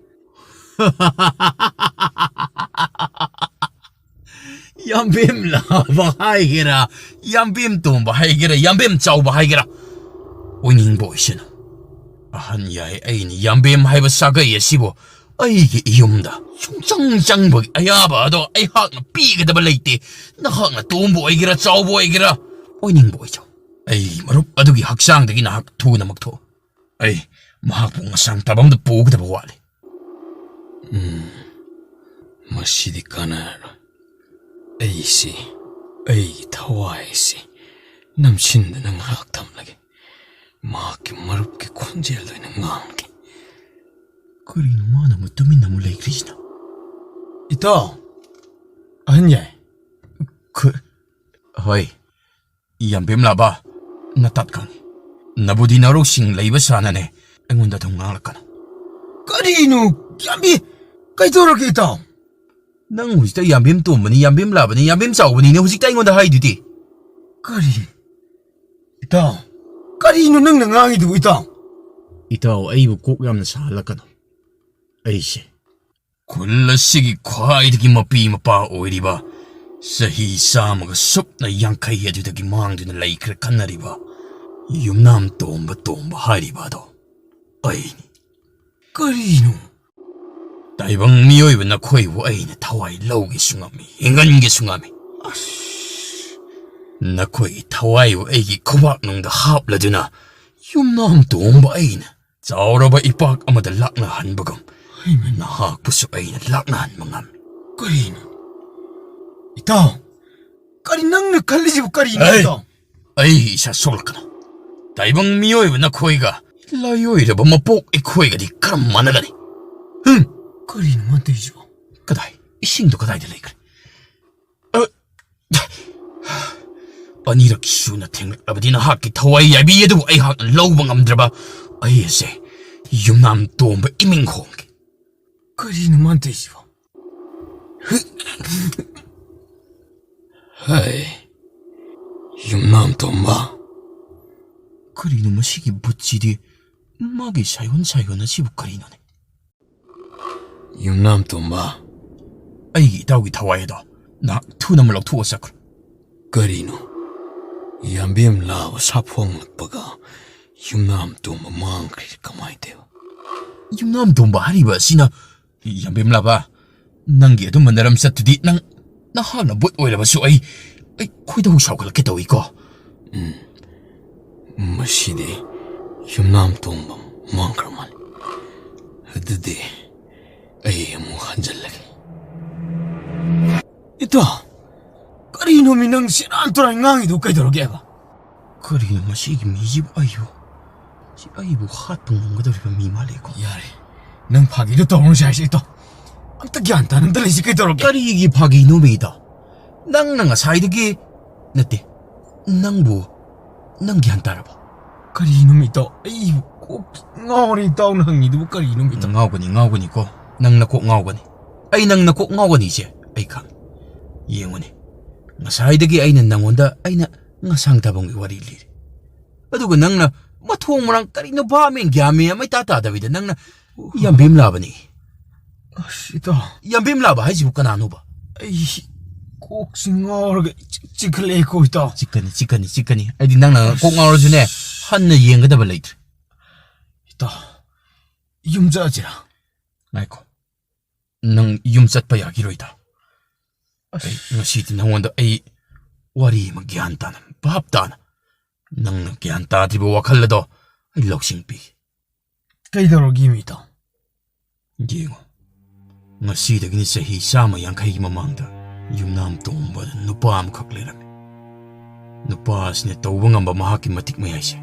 ꯌꯥꯝꯕꯦꯝ ꯂꯥꯕ ꯍꯥꯏꯒꯦꯔꯥ, ꯌꯥꯝꯕꯦꯝ ꯇꯣꯝꯕ ꯍꯥꯏꯒꯦꯔꯥ, ꯌꯥꯝꯕꯦꯝ ꯆꯥꯎꯕ ꯍꯥꯏꯒꯦꯔꯥ, ꯑꯣꯏꯅꯤꯡꯕ ꯑꯣꯏꯁꯅꯨ꯫ ꯑꯍꯟ ꯌꯥꯏ ꯑꯩꯅ ꯌꯥꯝꯕꯦꯝ ꯍꯥꯏꯕ ꯁꯥꯒꯩ ꯑꯁꯤꯕꯨ ꯑꯩꯒꯤ ꯏꯌꯨꯝꯗ ꯁꯨꯡꯆꯪ ꯆꯪꯕꯒꯤ ꯑꯌꯥꯕ ꯑꯗꯣ ꯑꯩꯍꯥꯛꯅ ꯄꯤꯒꯗꯕ ꯂꯩꯇꯦ꯫ ꯅꯍꯥꯛꯅ ꯇꯣꯝꯕ ꯑꯣꯏꯒꯦꯔꯥ, ꯆꯥꯎꯕ ꯑꯣꯏꯒꯦꯔꯥ, ꯑꯣꯏꯅꯤꯡꯕ ꯑꯣꯏꯖꯧ꯫ ꯑꯩꯒꯤ ꯃꯔꯨꯞ ꯑꯗꯨꯒꯤ ꯍꯛꯆꯥꯡꯗꯒꯤ ꯅꯍꯥꯛ ꯊꯨꯅꯃꯛ ꯊꯣꯛꯎ꯫ ꯑꯩ ꯃꯍꯥꯛꯄꯨ ꯉꯁꯥꯡ ꯇꯥꯕ ꯑꯃꯗ ꯄꯨꯒꯗꯕ ꯋꯥꯠꯂꯤ꯫ ꯎꯝ, ꯃꯁꯤꯗꯤ ꯀꯥꯟꯅꯔꯔꯣꯏ꯫ ꯑꯩꯁꯤ, ꯑꯩꯒꯤ ꯊꯋꯥꯏ ꯑꯁꯤ ꯅꯝꯁꯤꯟꯗꯨꯅ ꯉꯥꯏꯍꯥꯛ ꯊꯝꯂꯒꯦ꯫ ꯃꯍꯥꯛꯀꯤ ꯃꯔꯨꯞꯀꯤ ꯈꯣꯟꯖꯦꯜꯗ ꯑꯣꯏꯅ ꯉꯥꯡꯒꯦ꯫ ꯀꯔꯤꯅꯣ ꯃꯥꯅ ꯑꯃꯨꯛ ꯇꯨꯃꯤꯟꯅ ꯑꯃꯨꯛ ꯂꯩꯈ꯭ꯔꯤꯁꯤꯅ? ꯏꯇꯥꯎ, ꯑꯍꯟ ꯌꯥꯏ꯫ ꯈꯨ-, ꯍꯣꯏ, ꯌꯥꯝꯕꯦꯝ ꯂꯥꯕ, ꯅꯇꯠ ꯈꯪꯉꯤ꯫ ꯅꯕꯨꯗꯤ ꯅꯔꯧꯁꯤꯡ ꯂꯩꯕ ꯁꯥꯅꯅꯦ ꯑꯩꯉꯣꯟꯗ ꯑꯗꯨꯝ ꯉꯥꯡꯂꯛꯀꯅꯨ꯫ ꯀꯔꯤꯅꯣ, ꯌꯥꯝꯕꯤ? ꯀꯩꯗꯧꯔꯒꯦ, ꯏꯇꯥꯎ? ꯅꯪ ꯍꯧꯖꯤꯛꯇ ꯌꯥꯝꯕꯦꯝ ꯇꯣꯝꯕꯅꯤ, ꯌꯥꯝꯕꯦꯝ ꯂꯥꯕꯅꯤ, ꯌꯥꯝꯕꯦꯝ ꯆꯥꯎꯕꯅꯤꯅ ꯍꯧꯖꯤꯛꯇ ꯑꯩꯉꯣꯟꯗ ꯍꯥꯏꯗꯨꯗꯤ꯫ ꯀꯔꯤ? ꯏꯇꯥꯎ, ꯀꯔꯤꯅꯣ ꯅꯪꯅ ꯉꯥꯡꯉꯤꯗꯨꯕꯨ, ꯏꯇꯥꯎ? ꯏꯇꯥꯎ, ꯑꯩꯕꯨ ꯀꯣꯛ ꯌꯥꯝꯅ ꯁꯥꯍꯜꯂꯛꯀꯅꯨ꯫ ꯑꯩꯁꯦ ꯈꯨꯜ ꯑꯁꯤꯒꯤ ꯈ꯭ꯋꯥꯏꯗꯒꯤ ꯃꯄꯤ ꯃꯄꯥ ꯑꯣꯏꯔꯤꯕ, ꯆꯍꯤ ꯆꯥꯝꯃꯒ ꯁꯨꯞꯅ ꯌꯥꯡꯈꯩ ꯑꯗꯨꯗꯒꯤ ꯃꯥꯡꯗꯨꯅ ꯂꯩꯈ꯭ꯔꯦ ꯈꯟꯅꯔꯤꯕ ꯌꯨꯝꯅꯥꯝ ꯇꯣꯝꯕ ꯇꯣꯝꯕ ꯍꯥꯏꯔꯤꯕ ꯑꯗꯣ ꯑꯩꯅꯤ꯫ ꯀꯔꯤꯅꯣ? ꯇꯥꯏꯕꯪ ꯃꯤꯑꯣꯏꯕ ꯅꯈꯣꯏꯕꯨ ꯑꯩꯅ ꯊꯋꯥꯏ ꯂꯧꯒꯦꯁꯨ ꯉꯝꯃꯤ, ꯍꯤꯡꯍꯟꯒꯦꯁꯨ ꯉꯝꯃꯤ꯫ ꯑꯁ! ꯅꯈꯣꯏꯒꯤ ꯊꯋꯥꯏꯕꯨ ꯑꯩꯒꯤ ꯈꯨꯕꯥꯛꯅꯨꯡꯗ ꯍꯥꯞꯂꯗꯨꯅ ꯌꯨꯝꯅꯥꯝ ꯇꯣꯝꯕ ꯑꯩꯅ ꯆꯥꯎꯔꯕ ꯏꯄꯥꯛ ꯑꯃꯗ ꯂꯥꯛꯅꯍꯟꯕꯒꯨꯝ, ꯍꯩꯃꯥ! ꯅꯍꯥꯛꯄꯨꯁꯨ ꯑꯩꯅ ꯂꯥꯛꯅꯍꯟꯕ ꯉꯝꯃꯤ꯫ ꯀꯔꯤꯅꯣ? ꯏꯇꯥꯎ, ꯀꯔꯤ ꯅꯪꯅ ꯈꯜꯂꯤꯁꯤꯕꯨ ꯀꯔꯤꯅꯣ, ꯍꯩ! ꯏꯇꯥꯎ? ꯑꯩ ꯏꯁꯥ ꯁꯣꯛꯂꯛꯀꯅꯨ꯫ ꯇꯥꯏꯕꯪ ꯃꯤꯑꯣꯏꯕ ꯅꯈꯣꯏꯒ ꯂꯥꯏꯑꯣꯏꯔꯕ ꯃꯄꯣꯛ ꯑꯩꯈꯣꯏꯒꯗꯤ ꯀꯔꯝ ꯃꯥꯟꯅꯒꯅꯤ? ꯍꯨꯝ! ꯀꯔꯤꯅꯣ ꯃꯥꯅ ꯇꯧꯔꯤꯁꯤꯕꯣ? ꯀꯗꯥꯏ? ꯏꯁꯤꯡꯗꯣ ꯀꯗꯥꯏꯗ ꯂꯩꯈ꯭ꯔꯦ? ꯑ, ꯑꯅꯤꯔꯛ ꯁꯨꯅ ꯊꯦꯡꯂꯛꯂꯕꯗꯤ ꯅꯍꯥꯛꯀꯤ ꯊꯋꯥꯏ ꯌꯥꯏꯕꯤ ꯑꯗꯨꯕꯨ ꯑꯩꯍꯥꯛꯅ ꯂꯧꯕ ꯉꯝꯗ꯭ꯔꯕ ꯑꯩ ꯑꯁꯦ ꯌꯨꯝꯅꯥꯝ ꯇꯣꯝꯕ ꯏꯃꯤꯡ ꯍꯣꯡꯒꯦ꯫ ꯀꯔꯤꯅꯣ ꯃꯥꯅ ꯇꯧꯔꯤꯁꯤꯕꯣ? ꯍꯩ, ꯌꯨꯝꯅꯥꯝ ꯇꯣꯝꯕ꯫ ꯀꯔꯤꯅꯣ ꯃꯁꯤꯒꯤ ꯕꯨꯠꯁꯤꯗꯤ? ꯃꯥꯒꯤ ꯁꯥꯏꯑꯣꯟ ꯁꯥꯏꯑꯣꯟ ꯑꯁꯤꯕꯨ ꯀꯔꯤꯅꯣꯅꯦ? ꯌꯨꯝꯅꯥꯝ ꯇꯣꯝꯕ꯫ ꯑꯩꯒꯤ ꯏꯇꯥꯎꯒꯤ ꯊꯋꯥꯏ ꯑꯗꯣ ꯅꯍꯥꯛ ꯊꯨꯅꯃꯛ ꯂꯧꯊꯣꯛꯑ ꯆꯠꯈ꯭ꯔꯣ꯫ ꯀꯔꯤꯅꯣ? ꯌꯥꯝꯕꯦꯝ ꯂꯥꯕ ꯁꯥꯐꯣꯡꯂꯛꯄꯒ ꯌꯨꯝꯅꯥꯝ ꯇꯣꯝꯕ ꯃꯥꯡꯈ꯭ꯔꯤꯁꯦ ꯀꯃꯥꯏꯅ ꯇꯧꯕ? ꯌꯨꯝꯅꯥꯝ ꯇꯣꯝꯕ ꯍꯥꯏꯔꯤꯕ ꯑꯁꯤꯅ, ꯌꯥꯝꯕꯦꯝ ꯂꯥꯕ, ꯅꯪꯒꯤ ꯑꯗꯨꯝꯕ ꯅꯔꯝꯆꯠꯇꯨꯗꯤ ꯅꯪ, ꯅꯍꯥꯛꯅ ꯕꯨꯠ ꯑꯣꯏꯔꯕꯁꯨ ꯑꯩ, ꯑꯩ ꯈꯣꯏꯗꯧ ꯁꯥꯎꯒꯠꯂꯛꯀꯦ ꯇꯧꯏꯀꯣ꯫ ꯎꯝ, ꯃꯁꯤꯗꯤ ꯌꯨꯝꯅꯥꯝ ꯇꯣꯝꯕ ꯃꯥꯡꯈ꯭ꯔ ꯃꯥꯜꯂꯦ꯫ ꯑꯗꯨꯗꯤ ꯑꯩ ꯑꯃꯨꯛ ꯍꯟꯖꯜꯂꯒꯦ꯫ ꯏꯇꯥꯎ, ꯀꯔꯤꯅꯣꯃꯤ ꯅꯪ ꯁꯦꯔꯥꯟ ꯇꯨꯔꯥꯟ ꯉꯥꯡꯉꯤꯗꯨ ꯀꯩꯗꯧꯔꯒꯦꯕ? ꯀꯔꯤꯅꯣ ꯃꯁꯤꯒꯤ ꯃꯤꯁꯤꯕꯨ? ꯑꯩꯕꯨ, ꯁꯤ ꯑꯩꯕꯨ ꯍꯥꯠꯄ ꯉꯝꯒꯗꯧꯔꯤꯕ ꯃꯤ ꯃꯥꯜꯂꯦꯀꯣ? ꯌꯥꯔꯦ, ꯅꯪ ꯐꯥꯒꯤꯗꯣ ꯇꯧꯔꯅꯨꯁꯦ ꯍꯥꯏꯁꯦ ꯏꯇꯥꯎ꯫ ꯑꯝꯇ ꯒ꯭ꯌꯥꯟ ꯇꯥꯅ ꯑꯝꯇ ꯂꯩꯁꯤ ꯀꯩꯗꯧꯔꯒꯦ? ꯀꯔꯤꯒꯤ ꯐꯥꯒꯤꯅꯣꯃꯤ ꯏꯇꯥꯎ? ꯅꯪꯅ ꯉꯁꯥꯏꯗꯒꯤ, ꯅꯠꯇꯦ, ꯅꯪꯕꯨ, ꯅꯪ ꯒ꯭ꯌꯥꯟ ꯇꯥꯔꯕꯣ? ꯀꯔꯤꯅꯣꯃꯤ ꯏꯇꯥꯎ? ꯑꯩꯕꯨ ꯀꯣꯛ ꯉꯥꯎꯔꯦ ꯏꯇꯥꯎꯅ ꯍꯪꯉꯤꯗꯨꯕꯨ ꯀꯔꯤꯅꯣꯃꯤ ꯏꯇꯥꯎ? ꯉꯥꯎꯒꯅꯤ, ꯉꯥꯎꯒꯅꯤꯀꯣ, ꯅꯪ ꯅꯀꯣꯛ ꯉꯥꯎꯒꯅꯤ꯫ ꯑꯩ ꯅꯪ ꯅꯀꯣꯛ ꯉꯥꯎꯒꯅꯤꯁꯦ ꯑꯩ ꯈꯪ꯫ ꯌꯦꯡꯉꯨꯅꯦ, ꯉꯁꯥꯏꯗꯒꯤ ꯑꯩꯅ ꯅꯪꯉꯣꯟꯗ ꯑꯩꯅ ꯉꯁꯥꯡ ꯊꯥꯕꯝꯒꯤ ꯋꯥꯔꯤ ꯂꯤꯔꯤ, ꯑꯗꯨꯒ ꯅꯪꯅ ꯃꯊꯣꯡ ꯃꯔꯥꯡ ꯀꯔꯤꯅꯣ, ꯚꯥꯞ ꯃꯦꯟ ꯒ꯭ꯌꯥꯟ ꯃꯦꯟ ꯑꯃ ꯏꯇꯥ ꯇꯥꯗꯕꯤꯗ ꯅꯪꯅ ꯌꯥꯝꯕꯦꯝ ꯂꯥꯕꯅꯤ꯫ ꯑꯁ, ꯏꯇꯥꯎ꯫ ꯌꯥꯝꯕꯦꯝ ꯂꯥꯕ ꯍꯥꯏꯁꯤꯕꯨ ꯀꯅꯥꯅꯣꯕ? ꯑꯩ ꯀꯣꯛꯁꯤ ꯉꯥꯎꯔꯒ ꯏꯆꯤꯛ ꯆꯤꯛꯈꯠꯂꯛꯑꯦꯀꯣ, ꯏꯇꯥꯎ꯫ ꯆꯤꯛꯀꯅꯤ, ꯆꯤꯛꯀꯅꯤ, ꯆꯤꯛꯀꯅꯤ꯫ ꯑꯩꯗꯤ ꯅꯪꯅ ꯀꯣꯛ ꯉꯥꯎꯔꯁꯨꯅꯦ, ꯍꯟꯅ ꯌꯦꯡꯒꯗꯕ ꯂꯩꯇ꯭ꯔꯦ꯫ ꯏꯇꯥꯎ, ꯌꯨꯝ ꯆꯠꯂꯁꯤꯔꯥ? ꯉꯥꯏꯈꯣ, ꯅꯪ ꯌꯨꯝ ꯆꯠꯄ ꯌꯥꯈꯤꯔꯣꯏꯗ꯫ ꯑꯩ ꯉꯁꯤꯗꯤ ꯅꯪꯉꯣꯟꯗ ꯑꯩ ꯋꯥꯔꯤ ꯑꯃ ꯒ꯭ꯌꯥꯟ ꯇꯥꯅ, ꯚꯥꯞ ꯇꯥꯅ, ꯅꯪꯅ ꯒ꯭ꯌꯥꯟ ꯇꯥꯗ꯭ꯔꯤꯕ ꯋꯥꯈꯜ ꯑꯗꯣ ꯑꯩ ꯂꯧꯁꯤꯡ ꯄꯤꯒꯦ꯫ ꯀꯩꯗꯧꯔꯒꯦ, ꯏꯇꯥꯎ? ꯌꯦꯡꯉꯣ, ꯉꯁꯤꯗꯒꯤꯅ ꯆꯍꯤ ꯆꯥꯝꯃ ꯌꯥꯡꯈꯩꯒꯤ ꯃꯃꯥꯡꯗ ꯌꯨꯝꯅꯥꯝ ꯇꯣꯝꯕꯗ ꯅꯨꯄꯥ ꯑꯃꯈꯛ ꯂꯩꯔꯝꯃꯤ꯫ ꯅꯨꯄꯥ ꯑꯁꯤꯅ ꯇꯧꯕ ꯉꯝꯕ ꯃꯍꯥꯛꯀꯤ ꯃꯇꯤꯛ ꯃꯌꯥꯏꯁꯦ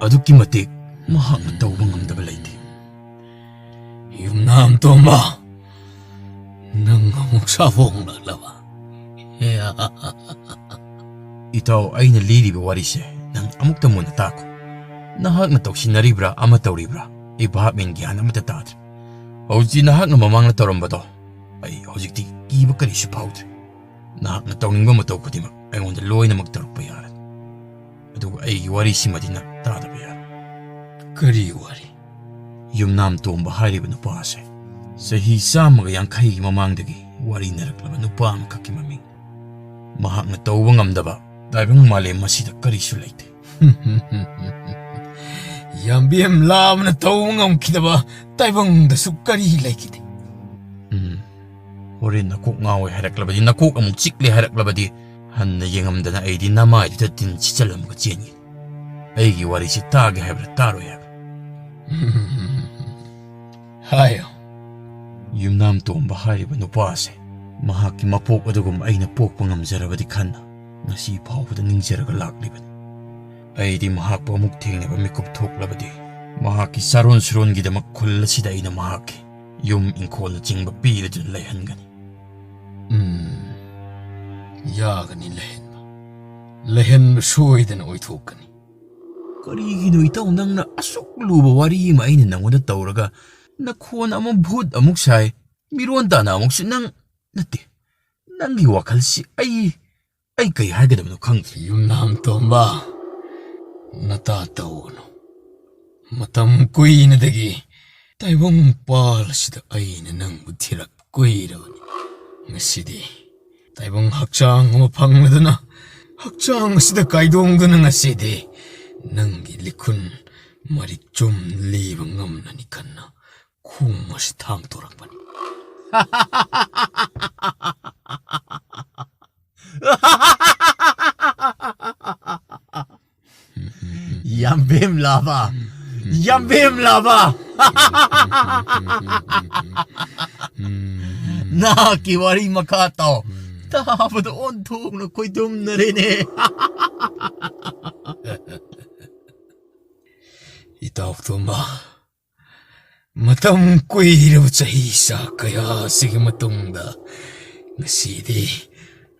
ꯑꯗꯨꯛꯀꯤ ꯃꯇꯤꯛ ꯃꯍꯥꯛꯅ ꯇꯧꯕ ꯉꯝꯗꯕ ꯂꯩꯇꯦ꯫ ꯌꯨꯝꯅꯥꯝ ꯇꯣꯝꯕ, ꯅꯪ ꯑꯃꯨꯛ ꯁꯥꯐꯣꯡꯂꯛꯂꯕ? ꯏꯇꯥꯎ, ꯑꯩꯅ ꯂꯤꯔꯤꯕ ꯋꯥꯔꯤꯁꯦ ꯅꯪ ꯑꯃꯨꯛꯇ ꯃꯨꯟꯅ ꯇꯥꯈꯣ꯫ ꯅꯍꯥꯛꯅ ꯇꯧꯁꯤꯟꯅꯔꯤꯕ꯭ꯔꯥ ꯑꯃ ꯇꯧꯔꯤꯕ꯭ꯔꯥ, ꯑꯩ ꯚꯥꯞ ꯃꯦꯟ ꯒ꯭ꯌꯥꯟ ꯑꯃꯠꯇ ꯇꯥꯗ꯭ꯔꯦ꯫ ꯍꯧꯖꯤꯛꯇꯤ ꯅꯍꯥꯛꯅ ꯃꯃꯥꯡꯗ ꯇꯧꯔꯝꯕꯗꯣ ꯑꯩ ꯍꯧꯖꯤꯛꯇꯤ ꯀꯤꯕ ꯀꯔꯤꯁꯨ ꯐꯥꯎꯗ꯭ꯔꯦ꯫ ꯅꯍꯥꯛꯅ ꯇꯧꯅꯤꯡꯕ ꯃꯇꯧ ꯈꯨꯗꯤꯡꯃꯛ ꯑꯩꯉꯣꯟꯗ ꯂꯣꯏꯅꯃꯛ ꯇꯧꯔꯛꯄ ꯌꯥꯔꯦ꯫ ꯑꯗꯨꯒ ꯑꯩꯒꯤ ꯋꯥꯔꯤꯁꯤꯃꯗꯤ ꯅꯪ ꯇꯥꯗꯕ ꯌꯥꯔꯣꯏ꯫ ꯀꯔꯤ ꯋꯥꯔꯤ? ꯌꯨꯝꯅꯥꯝ ꯇꯣꯝꯕ ꯍꯥꯏꯔꯤꯕ ꯅꯨꯄꯥ ꯑꯁꯦ ꯆꯍꯤ ꯆꯥꯝꯃꯒ ꯌꯥꯡꯈꯩꯒꯤ ꯃꯃꯥꯡꯗꯒꯤ ꯋꯥꯔꯤꯅꯔꯛꯂꯕ ꯅꯨꯄꯥ ꯑꯃꯈꯛꯀꯤ ꯃꯃꯤꯡ꯫ ꯃꯍꯥꯛꯅ ꯇꯧꯕ ꯉꯝꯗꯕ ꯇꯥꯏꯕꯪ ꯃꯥꯂꯦꯝ ꯑꯁꯤꯗ ꯀꯔꯤꯁꯨ ꯂꯩꯇꯦ꯫ ꯌꯥꯝꯕꯦꯝ ꯂꯥꯕꯅ ꯇꯧꯕ ꯉꯝꯈꯤꯗꯕ ꯇꯥꯏꯕꯪꯗꯁꯨ ꯀꯔꯤ ꯂꯩꯈꯤꯗꯦ? ꯎꯝ꯫ ꯍꯣꯔꯦꯟ ꯅꯀꯣꯛ ꯉꯥꯎꯋꯦ ꯍꯥꯏꯔꯛꯂꯕꯗꯤ, ꯅꯀꯣꯛ ꯑꯃꯨꯛ ꯆꯤꯛꯂꯦ ꯍꯥꯏꯔꯛꯂꯕꯗꯤ, ꯍꯟꯅ ꯌꯦꯡꯉꯝꯗꯅ ꯑꯩꯗꯤ ꯅꯃꯥꯏꯗꯨꯗ ꯇꯤꯟ ꯁꯤꯠꯆꯜꯂꯝꯃꯒ ꯆꯦꯟꯒꯅꯤ꯫ ꯑꯩꯒꯤ ꯋꯥꯔꯤꯁꯤ ꯇꯥꯒꯦ ꯍꯥꯏꯕ꯭ꯔꯥ, ꯇꯥꯔꯣꯏ ꯍꯥꯏꯕ꯭ꯔꯥ? ꯍꯥꯏꯌꯣ꯫ ꯌꯨꯝꯅꯥꯝ ꯇꯣꯝꯕ ꯍꯥꯏꯔꯤꯕ ꯅꯨꯄꯥ ꯑꯁꯦ ꯃꯍꯥꯛꯀꯤ ꯃꯄꯣꯛ ꯑꯗꯨꯒꯨꯝ ꯑꯩꯅ ꯄꯣꯛꯄ ꯉꯝꯖꯔꯕꯗꯤ ꯈꯟꯅ ꯉꯁꯤ ꯐꯥꯎꯕꯗ ꯅꯤꯡꯖꯔꯒ ꯂꯥꯛꯂꯤꯕꯅꯤ꯫ ꯑꯩꯗꯤ ꯃꯍꯥꯛꯄꯨ ꯑꯃꯨꯛ ꯊꯦꯡꯅꯕ ꯃꯤꯀꯨꯞ ꯊꯣꯛꯂꯕꯗꯤ, ꯃꯍꯥꯛꯀꯤ ꯆꯥꯔꯣꯟ ꯁꯨꯔꯣꯟꯒꯤꯗꯃꯛ ꯈꯨꯜ ꯑꯁꯤꯗ ꯑꯩꯅ ꯃꯍꯥꯛꯀꯤ ꯌꯨꯝ ꯏꯪꯈꯣꯜꯅꯆꯤꯡꯕ ꯄꯤꯔꯗꯨꯅ ꯂꯩꯍꯟꯒꯅꯤ꯫ ꯎꯝ, ꯌꯥꯒꯅꯤ ꯂꯩꯍꯟꯕ꯫ ꯂꯩꯍꯟꯕ ꯁꯣꯏꯗꯅ ꯑꯣꯏꯊꯣꯛꯀꯅꯤ꯫ ꯀꯔꯤꯒꯤꯅꯣ ꯏꯇꯥꯎ, ꯅꯪꯅ ꯑꯁꯨꯛ ꯂꯨꯕ ꯋꯥꯔꯤ ꯑꯃ ꯑꯩꯅ ꯅꯪꯉꯣꯟꯗ ꯇꯧꯔꯒ ꯅꯈꯣꯟ ꯑꯃꯨꯛ ꯚꯨꯠ ꯑꯃꯨꯛ ꯁꯥꯏ, ꯃꯤꯔꯣꯟ ꯇꯥꯅ ꯑꯃꯨꯛꯁꯨ ꯅꯪ, ꯅꯠꯇꯦ, ꯅꯪꯒꯤ ꯋꯥꯈꯜꯁꯤ ꯑꯩ, ꯑꯩ ꯀꯩ ꯍꯥꯏꯒꯗꯕꯅꯣ ꯈꯪꯗ꯭ꯔꯦ꯫ ꯌꯨꯝꯅꯥꯝ ꯇꯣꯝꯕ, ꯅꯇꯥ ꯇꯧꯒꯅꯨ꯫ ꯃꯇꯝ ꯀꯨꯏꯅꯗꯒꯤ ꯇꯥꯏꯕꯪ ꯄꯥꯜ ꯑꯁꯤꯗ ꯑꯩꯅ ꯅꯪꯕꯨ ꯊꯤꯔꯛ ꯀꯨꯏꯔꯕꯅꯤ꯫ ꯉꯁꯤꯗꯤ ꯇꯥꯏꯕꯪ ꯍꯛꯆꯥꯡ ꯑꯃ ꯐꯪꯂꯗꯨꯅ, ꯍꯛꯆꯥꯡ ꯑꯁꯤꯗ ꯀꯥꯏꯗꯣꯡꯗꯨꯅ ꯉꯁꯤꯗꯤ ꯅꯪꯒꯤ ꯂꯤꯈꯨꯟ ꯃꯔꯤꯛ ꯆꯨꯝ ꯂꯤꯕ ꯉꯝꯂꯅꯤ ꯈꯟꯅ ꯈꯣꯡ ꯑꯁꯤ ꯊꯥꯡꯗꯣꯔꯛꯄꯅꯤ꯫ ꯌꯥꯝꯕꯦꯝ ꯂꯥꯕ! ꯌꯥꯝꯕꯦꯝ ꯂꯥꯕ! ꯅꯍꯥꯛꯀꯤ ꯋꯥꯔꯤ ꯃꯈꯥ ꯇꯥꯎ꯫ ꯇꯥꯕꯗ ꯑꯣꯟꯊꯣꯛꯅ ꯈꯣꯏꯗꯨꯝꯅꯔꯦꯅꯦ꯫ ꯏꯇꯥꯎ ꯇꯣꯝꯕ, ꯃꯇꯝ ꯀꯨꯏꯔꯕ ꯆꯍꯤ ꯆꯥ ꯀꯌꯥꯁꯤꯒꯤ ꯃꯇꯨꯡꯗ ꯉꯁꯤꯗꯤ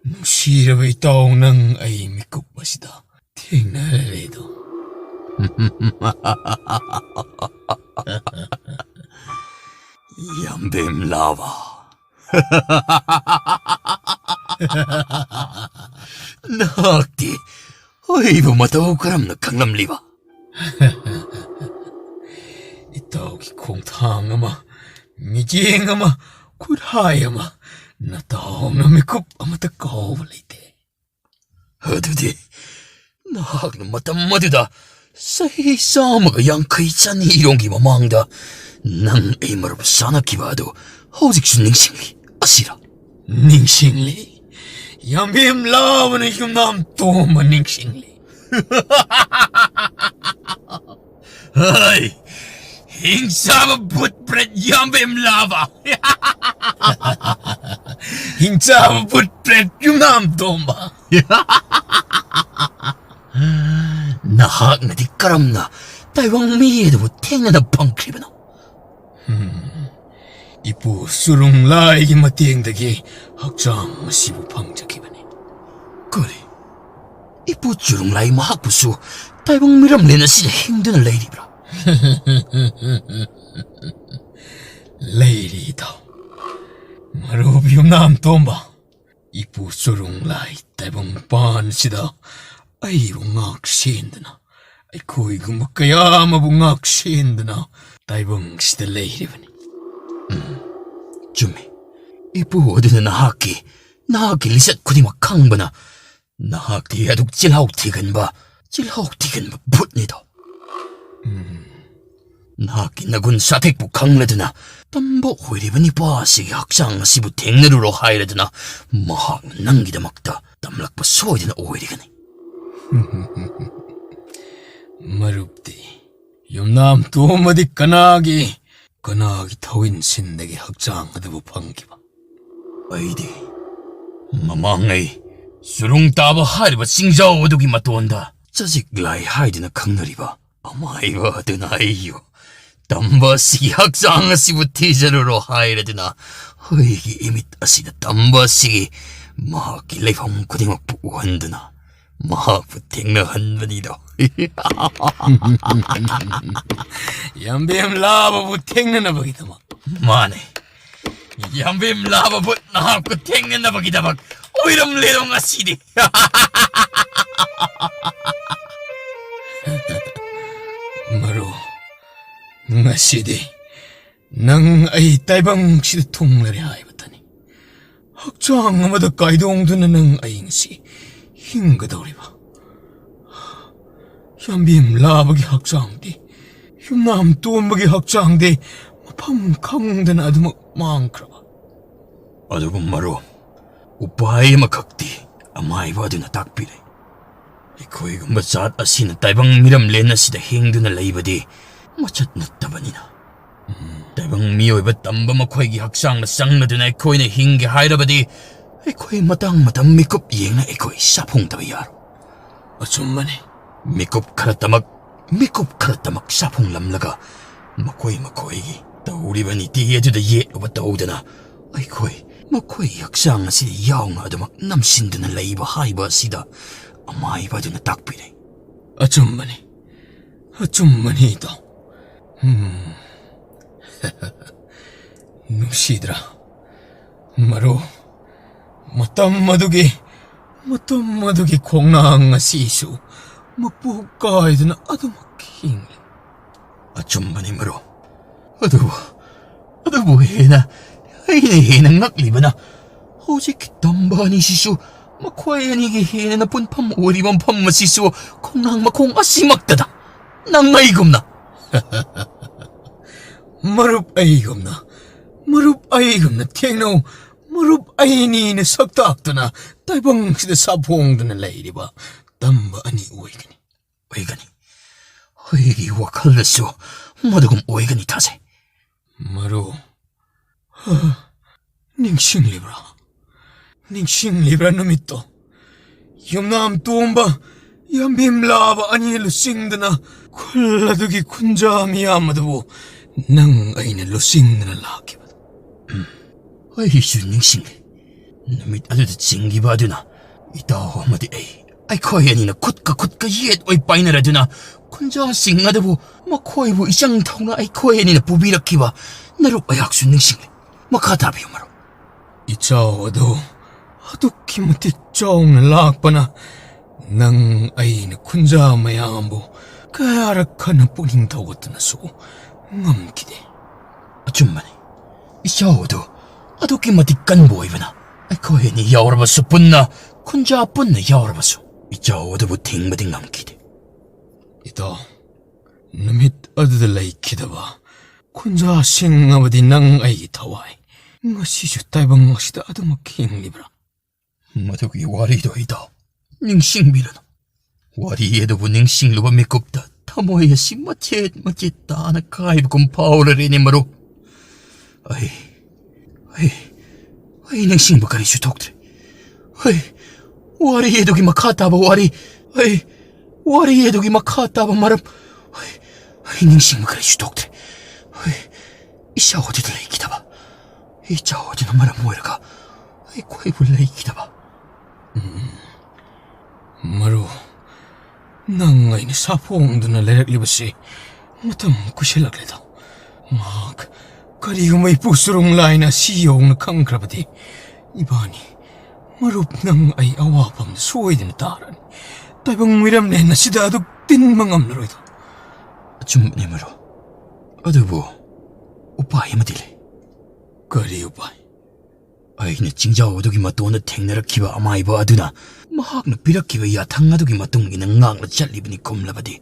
ꯅꯨꯡꯁꯤꯔꯕ ꯏꯇꯥꯎ ꯅꯪ ꯑꯩ ꯃꯤꯀꯨꯞ ꯑꯁꯤꯗ ꯊꯦꯡꯅꯔꯦꯗꯣ꯫ ꯌꯥꯝꯕꯦꯝ ꯂꯥꯕ꯫ ꯅꯍꯥꯛꯇꯤ ꯑꯩꯕꯨ ꯃꯇꯧ ꯀꯔꯝꯅ ꯈꯪꯂꯝꯂꯤꯕ? ꯏꯇꯥꯎꯒꯤ ꯈꯣꯡꯊꯥꯡ ꯑꯃ, ꯃꯤꯠꯌꯦꯡ ꯑꯃ, ꯈꯨꯠꯍꯥꯏ ꯑꯃ, ꯅꯇꯥꯎꯅ ꯃꯤꯀꯨꯞ ꯑꯃꯠꯇ ꯀꯥꯎꯕ ꯂꯩꯇꯦ꯫ ꯑꯗꯨꯗꯤ ꯅꯍꯥꯛꯅ ꯃꯇꯝ ꯑꯗꯨꯗ ꯆꯍꯤ ꯆꯥꯝꯃꯒ ꯌꯥꯡꯈꯩ ꯆꯅꯤꯔꯣꯝꯒꯤ ꯃꯃꯥꯡꯗ ꯅꯪ ꯑꯩ ꯃꯔꯨꯞ ꯆꯥꯅꯈꯤꯕ ꯑꯗꯨ ꯍꯧꯖꯤꯛꯁꯨ ꯅꯤꯡꯁꯤꯡꯂꯤ ꯑꯁꯤꯔ? ꯅꯤꯡꯁꯤꯡꯂꯤ꯫ ꯌꯥꯝꯕꯦꯝ ꯂꯥꯕꯅ ꯌꯨꯝꯅꯥꯝ ꯇꯣꯝꯕ ꯅꯤꯡꯁꯤꯡꯂꯤ꯫ ꯍꯩ! ꯍꯤꯡꯆꯥꯕ ꯚꯨꯠ ꯄ꯭ꯔꯦꯠ ꯌꯥꯝꯕꯦꯝ ꯂꯥꯕ! ꯍꯤꯡꯆꯥꯕ ꯚꯨꯠ ꯄ꯭ꯔꯦꯠ ꯌꯨꯝꯅꯥꯝ ꯇꯣꯝꯕ! ꯅꯍꯥꯛꯅꯗꯤ ꯀꯔꯝꯅ ꯇꯥꯏꯕꯪ ꯃꯤ ꯑꯗꯨꯕꯨ ꯊꯦꯡꯅꯅ ꯐꯪꯈ꯭ꯔꯤꯕꯅꯣ? ꯏꯄꯨ ꯆꯨꯔꯨꯡꯂꯥꯏꯒꯤ ꯃꯇꯦꯡꯗꯒꯤ ꯍꯛꯆꯥꯡ ꯑꯁꯤꯕꯨ ꯐꯪꯖꯈꯤꯕꯅꯤ꯫ ꯀꯔꯤ? ꯏꯄꯨ ꯆꯨꯔꯨꯡꯂꯥꯏ ꯃꯍꯥꯛꯄꯨꯁꯨ ꯇꯥꯏꯕꯪ ꯃꯤꯔꯝꯂꯦꯟ ꯑꯁꯤꯗ ꯍꯤꯡꯗꯨꯅ ꯂꯩꯔꯤꯕ꯭ꯔꯥ? ꯂꯩꯔꯤ ꯏꯇꯥꯎ꯫ ꯃꯔꯨꯞ ꯌꯨꯝꯅꯥꯝ ꯇꯣꯝꯕ, ꯏꯄꯨ ꯆꯨꯔꯨꯡ ꯂꯥꯏ ꯇꯥꯏꯕꯪ ꯄꯥꯟꯁꯤꯗ ꯑꯩꯕꯨ ꯉꯥꯛ ꯁꯦꯟꯗꯅ, ꯑꯩꯈꯣꯏꯒꯨꯝꯕ ꯀꯌꯥ ꯑꯃꯕꯨ ꯉꯥꯛ ꯁꯦꯟꯗꯅ ꯇꯥꯏꯕꯪꯁꯤꯗ ꯂꯩꯔꯤꯕꯅꯤ꯫ ꯎꯝ, ꯆꯨꯝꯃꯤ꯫ ꯏꯄꯨ ꯑꯗꯨꯅ ꯅꯍꯥꯛꯀꯤ, ꯅꯍꯥꯛꯀꯤ ꯂꯤꯆꯠ ꯈꯨꯗꯤꯡꯃꯛ ꯈꯪꯕꯅ ꯅꯍꯥꯛꯇꯤ ꯑꯗꯨꯛ ꯆꯤꯜꯍꯥꯎ ꯊꯤꯒꯟꯕ, ꯆꯤꯜꯍꯥꯎ ꯊꯤꯒꯟꯕ ꯚꯨꯠꯅꯤꯗꯣ꯫ ꯎꯝ꯫ ꯅꯍꯥꯛꯀꯤ ꯅꯒꯨꯟ ꯁꯥꯊꯦꯛꯄꯨ ꯈꯪꯂꯗꯨꯅ, ꯇꯝꯕ ꯑꯣꯏꯔꯤꯕ ꯅꯤꯄꯥ ꯑꯁꯤꯒꯤ ꯍꯛꯆꯥꯡ ꯑꯁꯤꯕꯨ ꯊꯦꯡꯅꯔꯨꯔꯣ ꯍꯥꯏꯔꯗꯨꯅ, ꯃꯍꯥꯛꯅ ꯅꯪꯒꯤꯗꯃꯛꯇ ꯇꯝꯂꯛꯄ ꯁꯣꯏꯗꯅ ꯑꯣꯏꯔꯒꯅꯤ꯫ ꯃꯔꯨꯞꯇꯤ ꯌꯨꯝꯅꯥꯝ ꯇꯣꯝꯕꯗꯤ ꯀꯅꯥꯒꯤ, ꯀꯅꯥꯒꯤ ꯊꯧꯏꯟꯁꯤꯟꯗꯒꯤ ꯍꯛꯆꯥꯡ ꯑꯗꯨꯕꯨ ꯐꯪꯈꯤꯕ? ꯑꯩꯗꯤ ꯃꯃꯥꯡꯉꯩ ꯆꯨꯔꯨꯡ ꯇꯥꯕ ꯍꯥꯏꯔꯤꯕ ꯆꯤꯡꯖꯥꯎ ꯑꯗꯨꯒꯤ ꯃꯇꯣꯟꯗ ꯆꯖꯤꯛ ꯂꯥꯏ ꯍꯥꯏꯗꯨꯅ ꯈꯪꯅꯔꯤꯕ ꯑꯃꯥꯏꯕ ꯑꯗꯨꯅ ꯑꯩꯕꯨ ꯇꯝꯕ ꯑꯁꯤꯒꯤ ꯍꯛꯆꯥꯡ ꯑꯁꯤꯕꯨ ꯊꯤꯖꯔꯨꯔꯣ ꯍꯥꯏꯔꯗꯨꯅ, ꯑꯩꯒꯤ ꯏꯃꯤꯠ ꯑꯁꯤꯗ ꯇꯝꯕ ꯑꯁꯤꯒꯤ ꯃꯍꯥꯛꯀꯤ ꯂꯩꯐꯝ ꯈꯨꯗꯤꯡꯃꯛꯄꯨ ꯎꯍꯟꯗꯨꯅ ꯃꯍꯥꯛꯄꯨ ꯊꯦꯡꯅꯍꯟꯕꯅꯤꯗꯣ꯫ ꯌꯥꯝꯕꯦꯝ ꯂꯥꯕꯕꯨ ꯊꯦꯡꯅꯅꯕꯒꯤꯗꯃꯛ꯫ ꯃꯥꯅꯦ꯫ ꯌꯥꯝꯕꯦꯝ ꯂꯥꯕꯕꯨ ꯅꯍꯥꯛꯄꯨ ꯊꯦꯡꯅꯅꯕꯒꯤꯗꯃꯛ ꯑꯣꯏꯔꯝꯂꯦꯗꯣ ꯉꯁꯤꯗꯤ꯫ ꯃꯔꯨ, ꯉꯁꯤꯗꯤ ꯅꯪ ꯑꯩ ꯇꯥꯏꯕꯪꯁꯤꯗ ꯊꯨꯡꯂꯔꯦ ꯍꯥꯏꯕꯇꯅꯤ꯫ ꯍꯛꯆꯥꯡ ꯑꯃꯗ ꯀꯥꯏꯗꯣꯡꯗꯨꯅ ꯅꯪ ꯑꯩ ꯉꯁꯤ ꯍꯤꯡꯒꯗꯧꯔꯤꯕ? ꯌꯥꯝꯕꯦꯝ ꯂꯥꯕꯒꯤ ꯍꯛꯆꯥꯡꯗꯤ, ꯌꯨꯝꯅꯥꯝ ꯇꯣꯝꯕꯒꯤ ꯍꯛꯆꯥꯡꯗꯤ ꯃꯐꯝ ꯈꯪꯗꯅ ꯑꯗꯨꯃꯛ ꯃꯥꯡꯈ꯭ꯔꯕ? ꯑꯗꯨꯒꯨꯝꯕꯔꯣ? ꯎꯄꯥꯏ ꯑꯃꯈꯛꯇꯤ ꯑꯃꯥꯏꯕ ꯑꯗꯨꯅ ꯇꯥꯛꯄꯤꯔꯦ꯫ ꯑꯩꯈꯣꯏꯒꯨꯝꯕ ꯖꯥꯠ ꯑꯁꯤꯅ ꯇꯥꯏꯕꯪ ꯃꯤꯔꯝꯂꯦꯟ ꯑꯁꯤꯗ ꯍꯤꯡꯗꯨꯅ ꯂꯩꯕꯗꯤ ꯃꯆꯠ ꯅꯠꯇꯕꯅꯤꯅ, ꯇꯥꯏꯕꯪ ꯃꯤꯑꯣꯏꯕ ꯇꯝꯕ ꯃꯈꯣꯏꯒꯤ ꯍꯛꯆꯥꯡꯗ ꯆꯪꯂꯗꯨꯅ ꯑꯩꯈꯣꯏꯅ ꯍꯤꯡꯒꯦ ꯍꯥꯏꯔꯕꯗꯤ, ꯑꯩꯈꯣꯏ ꯃꯇꯥꯡ ꯃꯇꯝ ꯃꯤꯀꯨꯞ ꯌꯦꯡꯅ ꯑꯩꯈꯣꯏ ꯁꯥꯐꯣꯡꯗꯕ ꯌꯥꯔꯣꯏ꯫ ꯑꯆꯨꯝꯕꯅꯤ꯫ ꯃꯤꯀꯨꯞ ꯈꯔꯇꯃꯛ, ꯃꯤꯀꯨꯞ ꯈꯔꯇꯃꯛ ꯁꯥꯐꯣꯡꯂꯝꯂꯒ ꯃꯈꯣꯏ ꯃꯈꯣꯏꯒꯤ ꯇꯧꯔꯤꯕ ꯅꯤꯇꯤ ꯑꯗꯨꯗ ꯌꯦꯠꯂꯨꯕ ꯇꯧꯗꯅ, ꯑꯩꯈꯣꯏ ꯃꯈꯣꯏꯒꯤ ꯍꯛꯆꯥꯡ ꯑꯁꯤꯗ ꯌꯥꯎꯅ ꯑꯗꯨꯃꯛ ꯅꯝꯁꯤꯟꯗꯨꯅ ꯂꯩꯕ ꯍꯥꯏꯕ ꯑꯁꯤꯗ ꯑꯃꯥꯏꯕ ꯑꯗꯨꯅ ꯇꯥꯛꯄꯤꯔꯦ꯫ ꯑꯆꯨꯝꯕꯅꯤ, ꯑꯆꯨꯝꯕꯅꯤ ꯏꯇꯥꯎ꯫ ꯎꯝ꯫ ꯅꯨꯡꯁꯤꯗ꯭ꯔꯥ, ꯃꯔꯨ? ꯃꯇꯝ ꯑꯗꯨꯒꯤ, ꯃꯇꯝ ꯑꯗꯨꯒꯤ ꯈꯣꯡꯅꯥꯡ ꯑꯁꯤꯁꯨ ꯃꯄꯨ ꯀꯥꯏꯗꯅ ꯑꯗꯨꯃꯛ ꯍꯤꯡꯂꯤ꯫ ꯑꯆꯨꯝꯕꯅꯤ, ꯃꯔꯨ꯫ ꯑꯗꯨꯕꯨ, ꯑꯗꯨꯕꯨ ꯍꯦꯟꯅ, ꯑꯩꯅ ꯍꯦꯟꯅ ꯉꯛꯂꯤꯕꯅ, ꯍꯧꯖꯤꯛꯀꯤ ꯇꯝꯕ ꯑꯅꯤꯁꯤꯁꯨ, ꯃꯈꯣꯏ ꯑꯅꯤꯒꯤ ꯍꯦꯟꯅ ꯄꯨꯟꯐꯝ ꯑꯣꯏꯔꯤꯕ ꯃꯐꯝ ꯑꯁꯤꯁꯨ ꯈꯣꯡꯅꯥꯡ ꯃꯈꯣꯡ ꯑꯁꯤꯃꯛꯇꯗ, ꯅꯪ ꯑꯩꯒꯨꯝꯅ, ꯃꯔꯨꯞ ꯑꯩꯒꯨꯝꯅ, ꯃꯔꯨꯞ ꯑꯩꯒꯨꯝꯅ ꯊꯦꯡꯅꯧ, ꯃꯔꯨꯞ ꯑꯩꯅꯤꯅ ꯁꯛꯇꯥꯛꯇꯨꯅ ꯇꯥꯏꯕꯪꯁꯤꯗ ꯁꯥꯐꯣꯡꯗꯨꯅ ꯂꯩꯔꯤꯕ ꯇꯝꯕ ꯑꯅꯤ ꯑꯣꯏꯒꯅꯤ, ꯑꯣꯏꯒꯅꯤ꯫ ꯑꯩꯒꯤ ꯋꯥꯈꯜꯗꯁꯨ ꯃꯗꯨꯒꯨꯝ ꯑꯣꯏꯒꯅꯤ ꯊꯥꯖꯩ꯫ ꯃꯔꯨ, ꯍ, ꯅꯤꯡꯁꯤꯡꯂꯤꯕ꯭ꯔꯥ? ꯅꯤꯡꯁꯤꯡꯂꯤꯕ꯭ꯔꯥ ꯅꯨꯃꯤꯠꯇꯣ? ꯌꯨꯝꯅꯥꯝ ꯇꯣꯝꯕ, ꯌꯥꯝꯕꯦꯝ ꯂꯥꯕ ꯑꯅꯤ ꯂꯨꯆꯤꯡꯗꯨꯅ ꯈꯨꯜ ꯑꯗꯨꯒꯤ ꯈꯨꯟꯖꯥ ꯃꯤꯌꯥꯝ ꯑꯗꯨꯕꯨ ꯅꯪ ꯑꯩꯅ ꯂꯨꯆꯤꯡꯗꯨꯅ ꯂꯥꯛꯈꯤꯕꯗꯣ꯫ ꯎꯝ, ꯑꯩꯁꯨ ꯅꯤꯡꯁꯤꯡꯂꯤ꯫ ꯅꯨꯃꯤꯠ ꯑꯗꯨꯗ ꯆꯤꯡꯈꯤꯕ ꯑꯗꯨꯅ ꯏꯇꯥꯎ ꯑꯃꯗꯤ ꯑꯩ, ꯑꯩꯈꯣꯏ ꯑꯅꯤꯅ ꯈꯨꯠꯀ ꯈꯨꯠꯀ ꯌꯦꯠ ꯑꯣꯏ ꯄꯥꯏꯅꯔꯗꯨꯅ ꯈꯨꯟꯖꯥꯁꯤꯡ ꯑꯗꯨꯕꯨ ꯃꯈꯣꯏꯕꯨ ꯏꯆꯪ ꯊꯧꯅ ꯑꯩꯈꯣꯏ ꯑꯅꯤꯅ ꯄꯨꯕꯤꯔꯛꯈꯤꯕ ꯅꯔꯨꯞ ꯑꯩꯍꯥꯛꯁꯨ ꯅꯤꯡꯁꯤꯡꯂꯤ꯫ ꯃꯈꯥ ꯇꯥꯕꯤꯌꯨ, ꯃꯔꯨꯞ꯫ ꯏꯆꯥꯎ ꯑꯗꯨ ꯑꯗꯨꯛꯀꯤ ꯃꯇꯤꯛ ꯆꯥꯎꯅ ꯂꯥꯛꯄꯅ ꯅꯪ ꯑꯩꯅ ꯈꯨꯟꯖꯥ ꯃꯌꯥꯝꯕꯨ ꯀꯌꯥꯔꯛ ꯍꯟꯅ ꯄꯨꯛꯅꯤꯡ ꯊꯧꯒꯠꯇꯨꯅꯁꯨ ꯉꯝꯈꯤꯗꯦ꯫ ꯑꯆꯨꯝꯕꯅꯤ, ꯏꯆꯥꯎ ꯑꯗꯨ ꯑꯗꯨꯛꯀꯤ ꯃꯇꯤꯛ ꯀꯟꯕ ꯑꯣꯏꯕꯅ ꯑꯩꯈꯣꯏ ꯑꯅꯤ ꯌꯥꯎꯔꯕꯁꯨ ꯄꯨꯟꯅ, ꯈꯨꯟꯖꯥ ꯄꯨꯟꯅ ꯌꯥꯎꯔꯕꯁꯨ ꯏꯆꯥꯎ ꯑꯗꯨꯕꯨ ꯊꯤꯡꯕꯗꯤ ꯉꯝꯈꯤꯗꯦ꯫ ꯏꯇꯥꯎ, ꯅꯨꯃꯤꯠ ꯑꯗꯨꯗ ꯂꯩꯈꯤꯗꯕ ꯈꯨꯟꯖꯥꯁꯤꯡ ꯑꯃꯗꯤ ꯅꯪ ꯑꯩꯒꯤ ꯊꯋꯥꯏ ꯉꯁꯤꯁꯨ ꯇꯥꯏꯕꯪ ꯑꯁꯤꯗ ꯑꯗꯨꯃꯛ ꯍꯤꯡꯂꯤꯕ꯭ꯔꯥ? ꯃꯗꯨꯒꯤ ꯋꯥꯔꯤꯗꯣ ꯏꯇꯥꯎ ꯅꯤꯡꯁꯤꯡꯕꯤꯔꯅꯨ꯫ ꯋꯥꯔꯤ ꯑꯗꯨꯕꯨ ꯅꯤꯡꯁꯤꯡꯂꯨꯕ ꯃꯤꯀꯨꯞꯇ ꯊꯃꯣꯏ ꯑꯁꯤ ꯃꯆꯦꯠ ꯃꯆꯦꯠ ꯇꯥꯅ ꯀꯥꯏꯕꯒꯨꯝ ꯐꯥꯎꯔꯔꯦꯅꯦ, ꯃꯔꯨꯞ꯫ ꯑꯩ, ꯑꯩ, ꯑꯩ ꯅꯤꯡꯁꯤꯡꯕ ꯀꯔꯤꯁꯨ ꯊꯣꯛꯇ꯭ꯔꯦ꯫ ꯑꯩ, ꯋꯥꯔꯤ ꯑꯗꯨꯒꯤ ꯃꯈꯥ ꯇꯥꯕ ꯋꯥꯔꯤ, ꯑꯩ, ꯋꯥꯔꯤ ꯑꯗꯨꯒꯤ ꯃꯈꯥ ꯇꯥꯕ ꯃꯔꯝ, ꯑꯩ, ꯑꯩ ꯅꯤꯡꯁꯤꯡꯕ ꯀꯔꯤꯁꯨ ꯊꯣꯛꯇ꯭ꯔꯦ꯫ ꯑꯩ, ꯏꯆꯥꯎ ꯑꯗꯨꯗ ꯂꯩꯈꯤꯗꯕ, ꯏꯆꯥꯎ ꯑꯗꯨꯅ ꯃꯔꯝ ꯑꯣꯏꯔꯒ ꯑꯩꯈꯣꯏꯕꯨ ꯂꯩꯈꯤꯗꯕ꯫ ꯎꯝ, ꯃꯔꯨ, ꯅꯪ ꯑꯩꯅ ꯁꯥꯐꯣꯡꯗꯨꯅ ꯂꯩꯔꯛꯂꯤꯕꯁꯤ ꯃꯇꯝ ꯀꯨꯏꯁꯤꯜꯂꯛꯂꯦꯗꯣ꯫ ꯃꯍꯥꯛ, ꯀꯔꯤꯒꯨꯝꯕ ꯏꯄꯨ ꯆꯨꯔꯨꯡ ꯂꯥꯏꯅ ꯁꯤ ꯌꯧꯅ ꯈꯪꯈ꯭ꯔꯕꯗꯤ, ꯏꯕꯥꯅꯤ, ꯃꯔꯨꯞ, ꯅꯪ ꯑꯩ ꯑꯋꯥꯐꯝꯗ ꯁꯣꯏꯗꯅ ꯇꯥꯔꯅꯤ꯫ ꯇꯥꯏꯕꯪ ꯃꯤꯔꯝꯂꯦꯟ ꯑꯁꯤꯗ ꯑꯗꯨꯛ ꯇꯤꯟꯕ ꯉꯝꯂꯔꯣꯏꯗꯣ꯫ ꯑꯆꯨꯝꯕꯅꯤ, ꯃꯔꯨꯞ꯫ ꯑꯗꯨꯕꯨ ꯎꯄꯥꯏ ꯑꯃꯗꯤ ꯂꯩ꯫ ꯀꯔꯤ ꯎꯄꯥꯏ? ꯑꯩꯅ ꯆꯤꯡꯖꯥꯎ ꯑꯗꯨꯒꯤ ꯃꯇꯣꯟꯗ ꯊꯦꯡꯅꯔꯛꯈꯤꯕ ꯑꯃꯥꯏꯕ ꯑꯗꯨꯅ ꯃꯍꯥꯛꯅ ꯄꯤꯔꯛꯈꯤꯕ ꯌꯥꯊꯪ ꯑꯗꯨꯒꯤ ꯃꯇꯨꯡ ꯏꯟꯅ ꯉꯥꯛꯅ ꯆꯠꯂꯤꯕꯅꯤ ꯈꯨꯝꯂꯕꯗꯤ,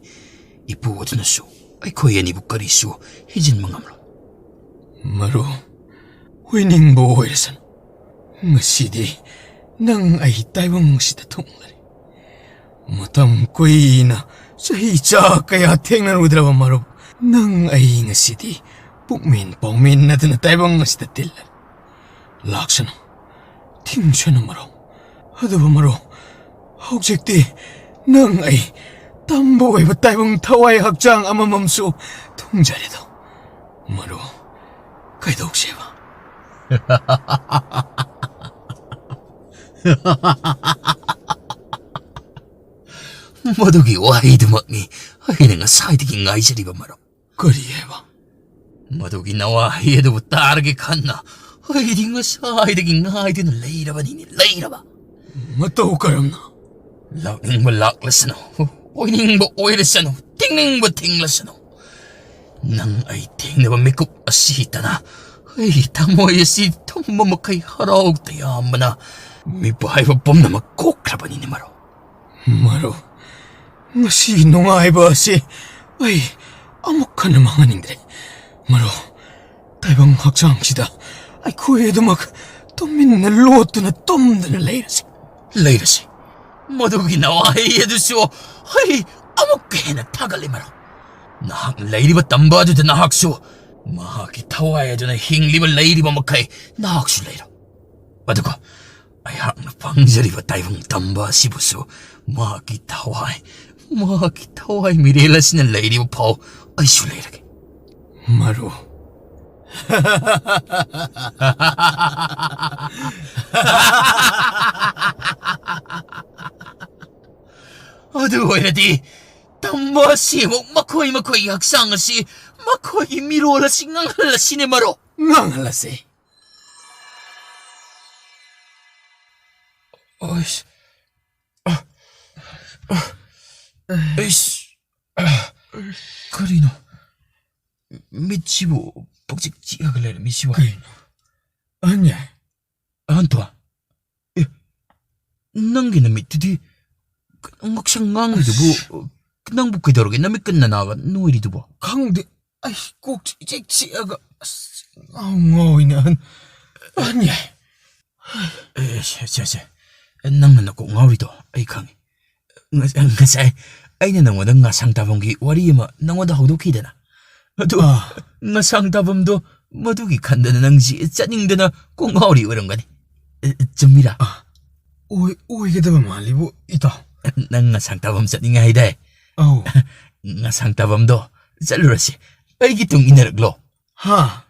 ꯏꯄꯨ ꯑꯗꯨꯅꯁꯨ ꯑꯩꯈꯣꯏ ꯑꯅꯤꯕꯨ ꯀꯔꯤꯁꯨ ꯍꯦꯟꯖꯤꯟꯕ ꯉꯝꯂꯣꯏ꯫ ꯃꯔꯨꯞ, ꯑꯣꯏꯅꯤꯡꯕ ꯑꯣꯏꯔꯁꯅꯨ, ꯉꯁꯤꯗꯤ ꯅꯪ ꯑꯩ ꯇꯥꯏꯕꯪ ꯑꯁꯤꯗ ꯊꯨꯡꯂꯔꯦ꯫ ꯃꯇꯝ ꯀꯨꯏꯅ, ꯆꯍꯤ ꯆꯥ ꯀꯌꯥ ꯊꯦꯡꯅꯔꯨꯗ꯭ꯔꯕ ꯃꯔꯨꯞ, ꯅꯪ ꯑꯩ ꯉꯁꯤꯗꯤ ꯄꯨꯛꯃꯦꯟ ꯄꯥꯎꯃꯦꯟꯅꯗꯅ ꯇꯥꯏꯕꯪ ꯑꯁꯤꯗ ꯇꯤꯜꯂꯔꯦ꯫ ꯂꯥꯛꯁꯅꯨ, ꯊꯤꯡꯁꯅꯨ ꯃꯔꯨꯞ꯫ ꯑꯗꯨꯕꯨ ꯃꯔꯨꯞ, ꯍꯧꯖꯤꯛꯇꯤ ꯅꯪ ꯑꯩ ꯇꯝꯕ ꯑꯣꯏꯕ ꯇꯥꯏꯕꯪ ꯊꯋꯥꯏ ꯍꯛꯆꯥꯡ ꯑꯃꯃꯝꯁꯨ ꯊꯨꯡꯖꯔꯦꯗꯣ꯫ ꯃꯔꯨꯞ, ꯀꯩꯗꯧꯁꯦꯕ? ꯃꯗꯨꯒꯤ ꯋꯥꯍꯩꯗꯨꯃꯛꯅꯤ ꯑꯩꯅ ꯉꯁꯥꯏꯗꯒꯤ ꯉꯥꯏꯖꯔꯤꯕ, ꯃꯔꯨꯞ꯫ ꯀꯔꯤ ꯍꯥꯏꯕ? ꯃꯗꯨꯒꯤ ꯅꯋꯥꯍꯩ ꯑꯗꯨꯕꯨ ꯇꯥꯔꯒꯦ ꯈꯟꯅ ꯑꯩꯗꯤ ꯉꯁꯥꯏꯗꯒꯤ ꯉꯥꯏꯗꯨꯅ ꯂꯩꯔꯕꯅꯤꯅꯦ, ꯂꯩꯔꯕ꯫ ꯃꯇꯧ ꯀꯔꯝꯅ? ꯂꯥꯛꯅꯤꯡꯕ ꯂꯥꯛꯂꯁꯅꯨ, ꯑꯣꯏꯅꯤꯡꯕ ꯑꯣꯏꯔꯁꯅꯨ, ꯊꯤꯡꯅꯤꯡꯕ ꯊꯤꯡꯂꯁꯅꯨ, ꯅꯪ ꯑꯩ ꯊꯦꯡꯅꯕ ꯃꯤꯀꯨꯞ ꯑꯁꯤꯇꯅ ꯑꯩꯒꯤ ꯊꯃꯣꯏ ꯑꯁꯤ ꯊꯨꯝꯕ ꯃꯈꯩ ꯍꯔꯥꯎ ꯇꯌꯥꯝꯕꯅ ꯃꯤꯄꯥꯏꯕ ꯄꯨꯝꯅꯃꯛ ꯀꯣꯛꯈ꯭ꯔꯕꯅꯤꯅꯦ, ꯃꯔꯨꯞ꯫ ꯃꯔꯨꯞ, ꯉꯁꯤ ꯅꯨꯡꯉꯥꯏꯕ ꯑꯁꯤ ꯑꯩ ꯑꯃꯨꯛ ꯍꯟꯅ ꯃꯥꯡꯍꯟꯅꯤꯡꯗ꯭ꯔꯦ꯫ ꯃꯔꯨꯞ, ꯇꯥꯏꯕꯪ ꯍꯛꯆꯥꯡꯁꯤꯗ ꯑꯩꯈꯣꯏ ꯑꯗꯨꯃꯛ ꯇꯨꯃꯤꯟꯅ ꯂꯣꯠꯇꯨꯅ ꯇꯨꯝꯗꯨꯅ ꯂꯩꯔꯁꯤ꯫ ꯂꯩꯔꯁꯤ꯫ ꯃꯗꯨꯒꯤ ꯅꯋꯥꯍꯩ ꯑꯗꯨꯁꯨ ꯑꯩ ꯑꯃꯨꯛꯀ ꯍꯦꯟꯅ ꯊꯥꯒꯠꯂꯤ, ꯃꯔꯨꯞ꯫ ꯅꯍꯥꯛꯅ ꯂꯩꯔꯤꯕ ꯇꯝꯕ ꯑꯗꯨꯗ ꯅꯍꯥꯛꯁꯨ, ꯃꯍꯥꯛꯀꯤ ꯊꯋꯥꯏ ꯑꯗꯨꯅ ꯍꯤꯡꯂꯤꯕ ꯂꯩꯔꯤꯕ ꯃꯈꯩ ꯅꯍꯥꯛꯁꯨ ꯂꯩꯔꯣ꯫ ꯑꯗꯨꯒ ꯑꯩꯍꯥꯛꯅ ꯐꯪꯖꯔꯤꯕ ꯇꯥꯏꯕꯪ ꯇꯝꯕ ꯑꯁꯤꯕꯨꯁꯨ ꯃꯍꯥꯛꯀꯤ ꯊꯋꯥꯏ, ꯃꯍꯥꯛꯀꯤ ꯊꯋꯥꯏ ꯃꯤꯔꯦꯜ ꯑꯁꯤꯅ ꯂꯩꯔꯤꯕ ꯐꯥꯎ ꯑꯩꯁꯨ ꯂꯩꯔꯒꯦ꯫ ꯃꯔꯨꯞ꯫ ꯑꯗꯨ ꯑꯣꯏꯔꯗꯤ ꯃꯁꯤꯃꯨꯛ ꯃꯈꯣꯏ ꯃꯈꯣꯏꯒꯤ ꯍꯛꯆꯥꯡ ꯑꯁꯤ ꯃꯈꯣꯏꯒꯤ ꯃꯤꯔꯣꯜ ꯑꯁꯤ ꯉꯥꯡꯍꯜꯂꯁꯤꯅꯦ, ꯃꯔꯨꯞ꯫ ꯉꯥꯡꯍꯜꯂꯁꯤ꯫ ꯑꯩꯁ꯫ ꯑ, ꯑ, ꯑꯩꯁ꯫ ꯑ, ꯀꯔꯤꯅꯣ? ꯃꯤꯠꯁꯤꯕꯨ ꯄꯪꯆꯤꯛ ꯆꯤꯛꯑꯒ ꯂꯩꯔꯝꯃꯤꯁꯤꯕꯨ? ꯀꯩꯅꯣ? ꯑꯍꯟ ꯌꯥꯏ꯫ ꯑꯍꯟ ꯊꯣ? ꯑꯦ, ꯅꯪꯒꯤ ꯅꯃꯤꯠꯇꯨꯗꯤ ꯉꯛꯁꯪ ꯉꯥꯡꯂꯤꯗꯨꯕꯨ, ꯑꯁ꯫ ꯅꯪꯕꯨ ꯀꯩꯗꯧꯔꯒꯦ? ꯅꯃꯤꯠ ꯀꯟꯅ ꯅꯥꯕ ꯅꯣꯏꯔꯤꯗꯨꯕꯣ? ꯈꯪꯗꯦ꯫ ꯑꯩ ꯀꯣꯛ ꯏꯆꯤꯛ ꯆꯤꯛꯑꯒ ꯑꯁ ꯉꯥꯎ-, ꯉꯥꯎꯋꯤꯅꯦ ꯑꯍꯟ꯫ ꯑꯍꯟ ꯌꯥꯏ꯫ ꯑꯦ, ꯁꯦ, ꯁꯦ, ꯁꯦ꯫ ꯅꯪꯅ ꯅꯀꯣꯛ ꯉꯥꯎꯔꯤꯗꯣ ꯑꯩ ꯈꯪꯉꯤ꯫ ꯉ-, ꯉꯁꯥꯏ ꯑꯩꯅ ꯅꯪꯉꯣꯟꯗ ꯉꯥꯁꯥꯡ ꯇꯥꯐꯝꯒꯤ ꯋꯥꯔꯤ ꯑꯃ ꯅꯪꯉꯣꯟꯗ ꯍꯧꯗꯣꯛꯈꯤꯗꯅ꯫ ꯑꯗꯨ ꯑꯥ꯫ ꯉꯥꯁꯥꯡ ꯇꯥꯐꯝꯗꯣ ꯃꯗꯨꯒꯤ ꯈꯟꯗꯅ ꯅꯪꯁꯤ ꯆꯠꯅꯤꯡꯗꯅ ꯀꯣꯛ ꯉꯥꯎꯔꯤ ꯑꯣꯏꯔꯝꯒꯅꯤ꯫ ꯑꯦ, ꯆꯨꯝꯃꯤꯔꯥ? ꯑꯥ꯫ ꯑꯣꯏ-, ꯑꯣꯏꯒꯗꯕ ꯃꯥꯜꯂꯤꯕꯨ, ꯏꯇꯥꯎ꯫ ꯅꯪ ꯉꯥꯁꯥꯡ ꯇꯥꯐꯝ ꯆꯠꯅꯤꯡꯉꯦ ꯍꯥꯏꯗꯥꯏ? ꯑꯧ꯫ ꯉꯥꯁꯥꯡ ꯇꯥꯐꯝꯗꯣ ꯆꯠꯂꯨꯔꯁꯤ꯫ ꯑꯩꯒꯤ ꯇꯨꯡ ꯏꯟꯅꯔꯛꯂꯣ꯫ ꯍꯥ?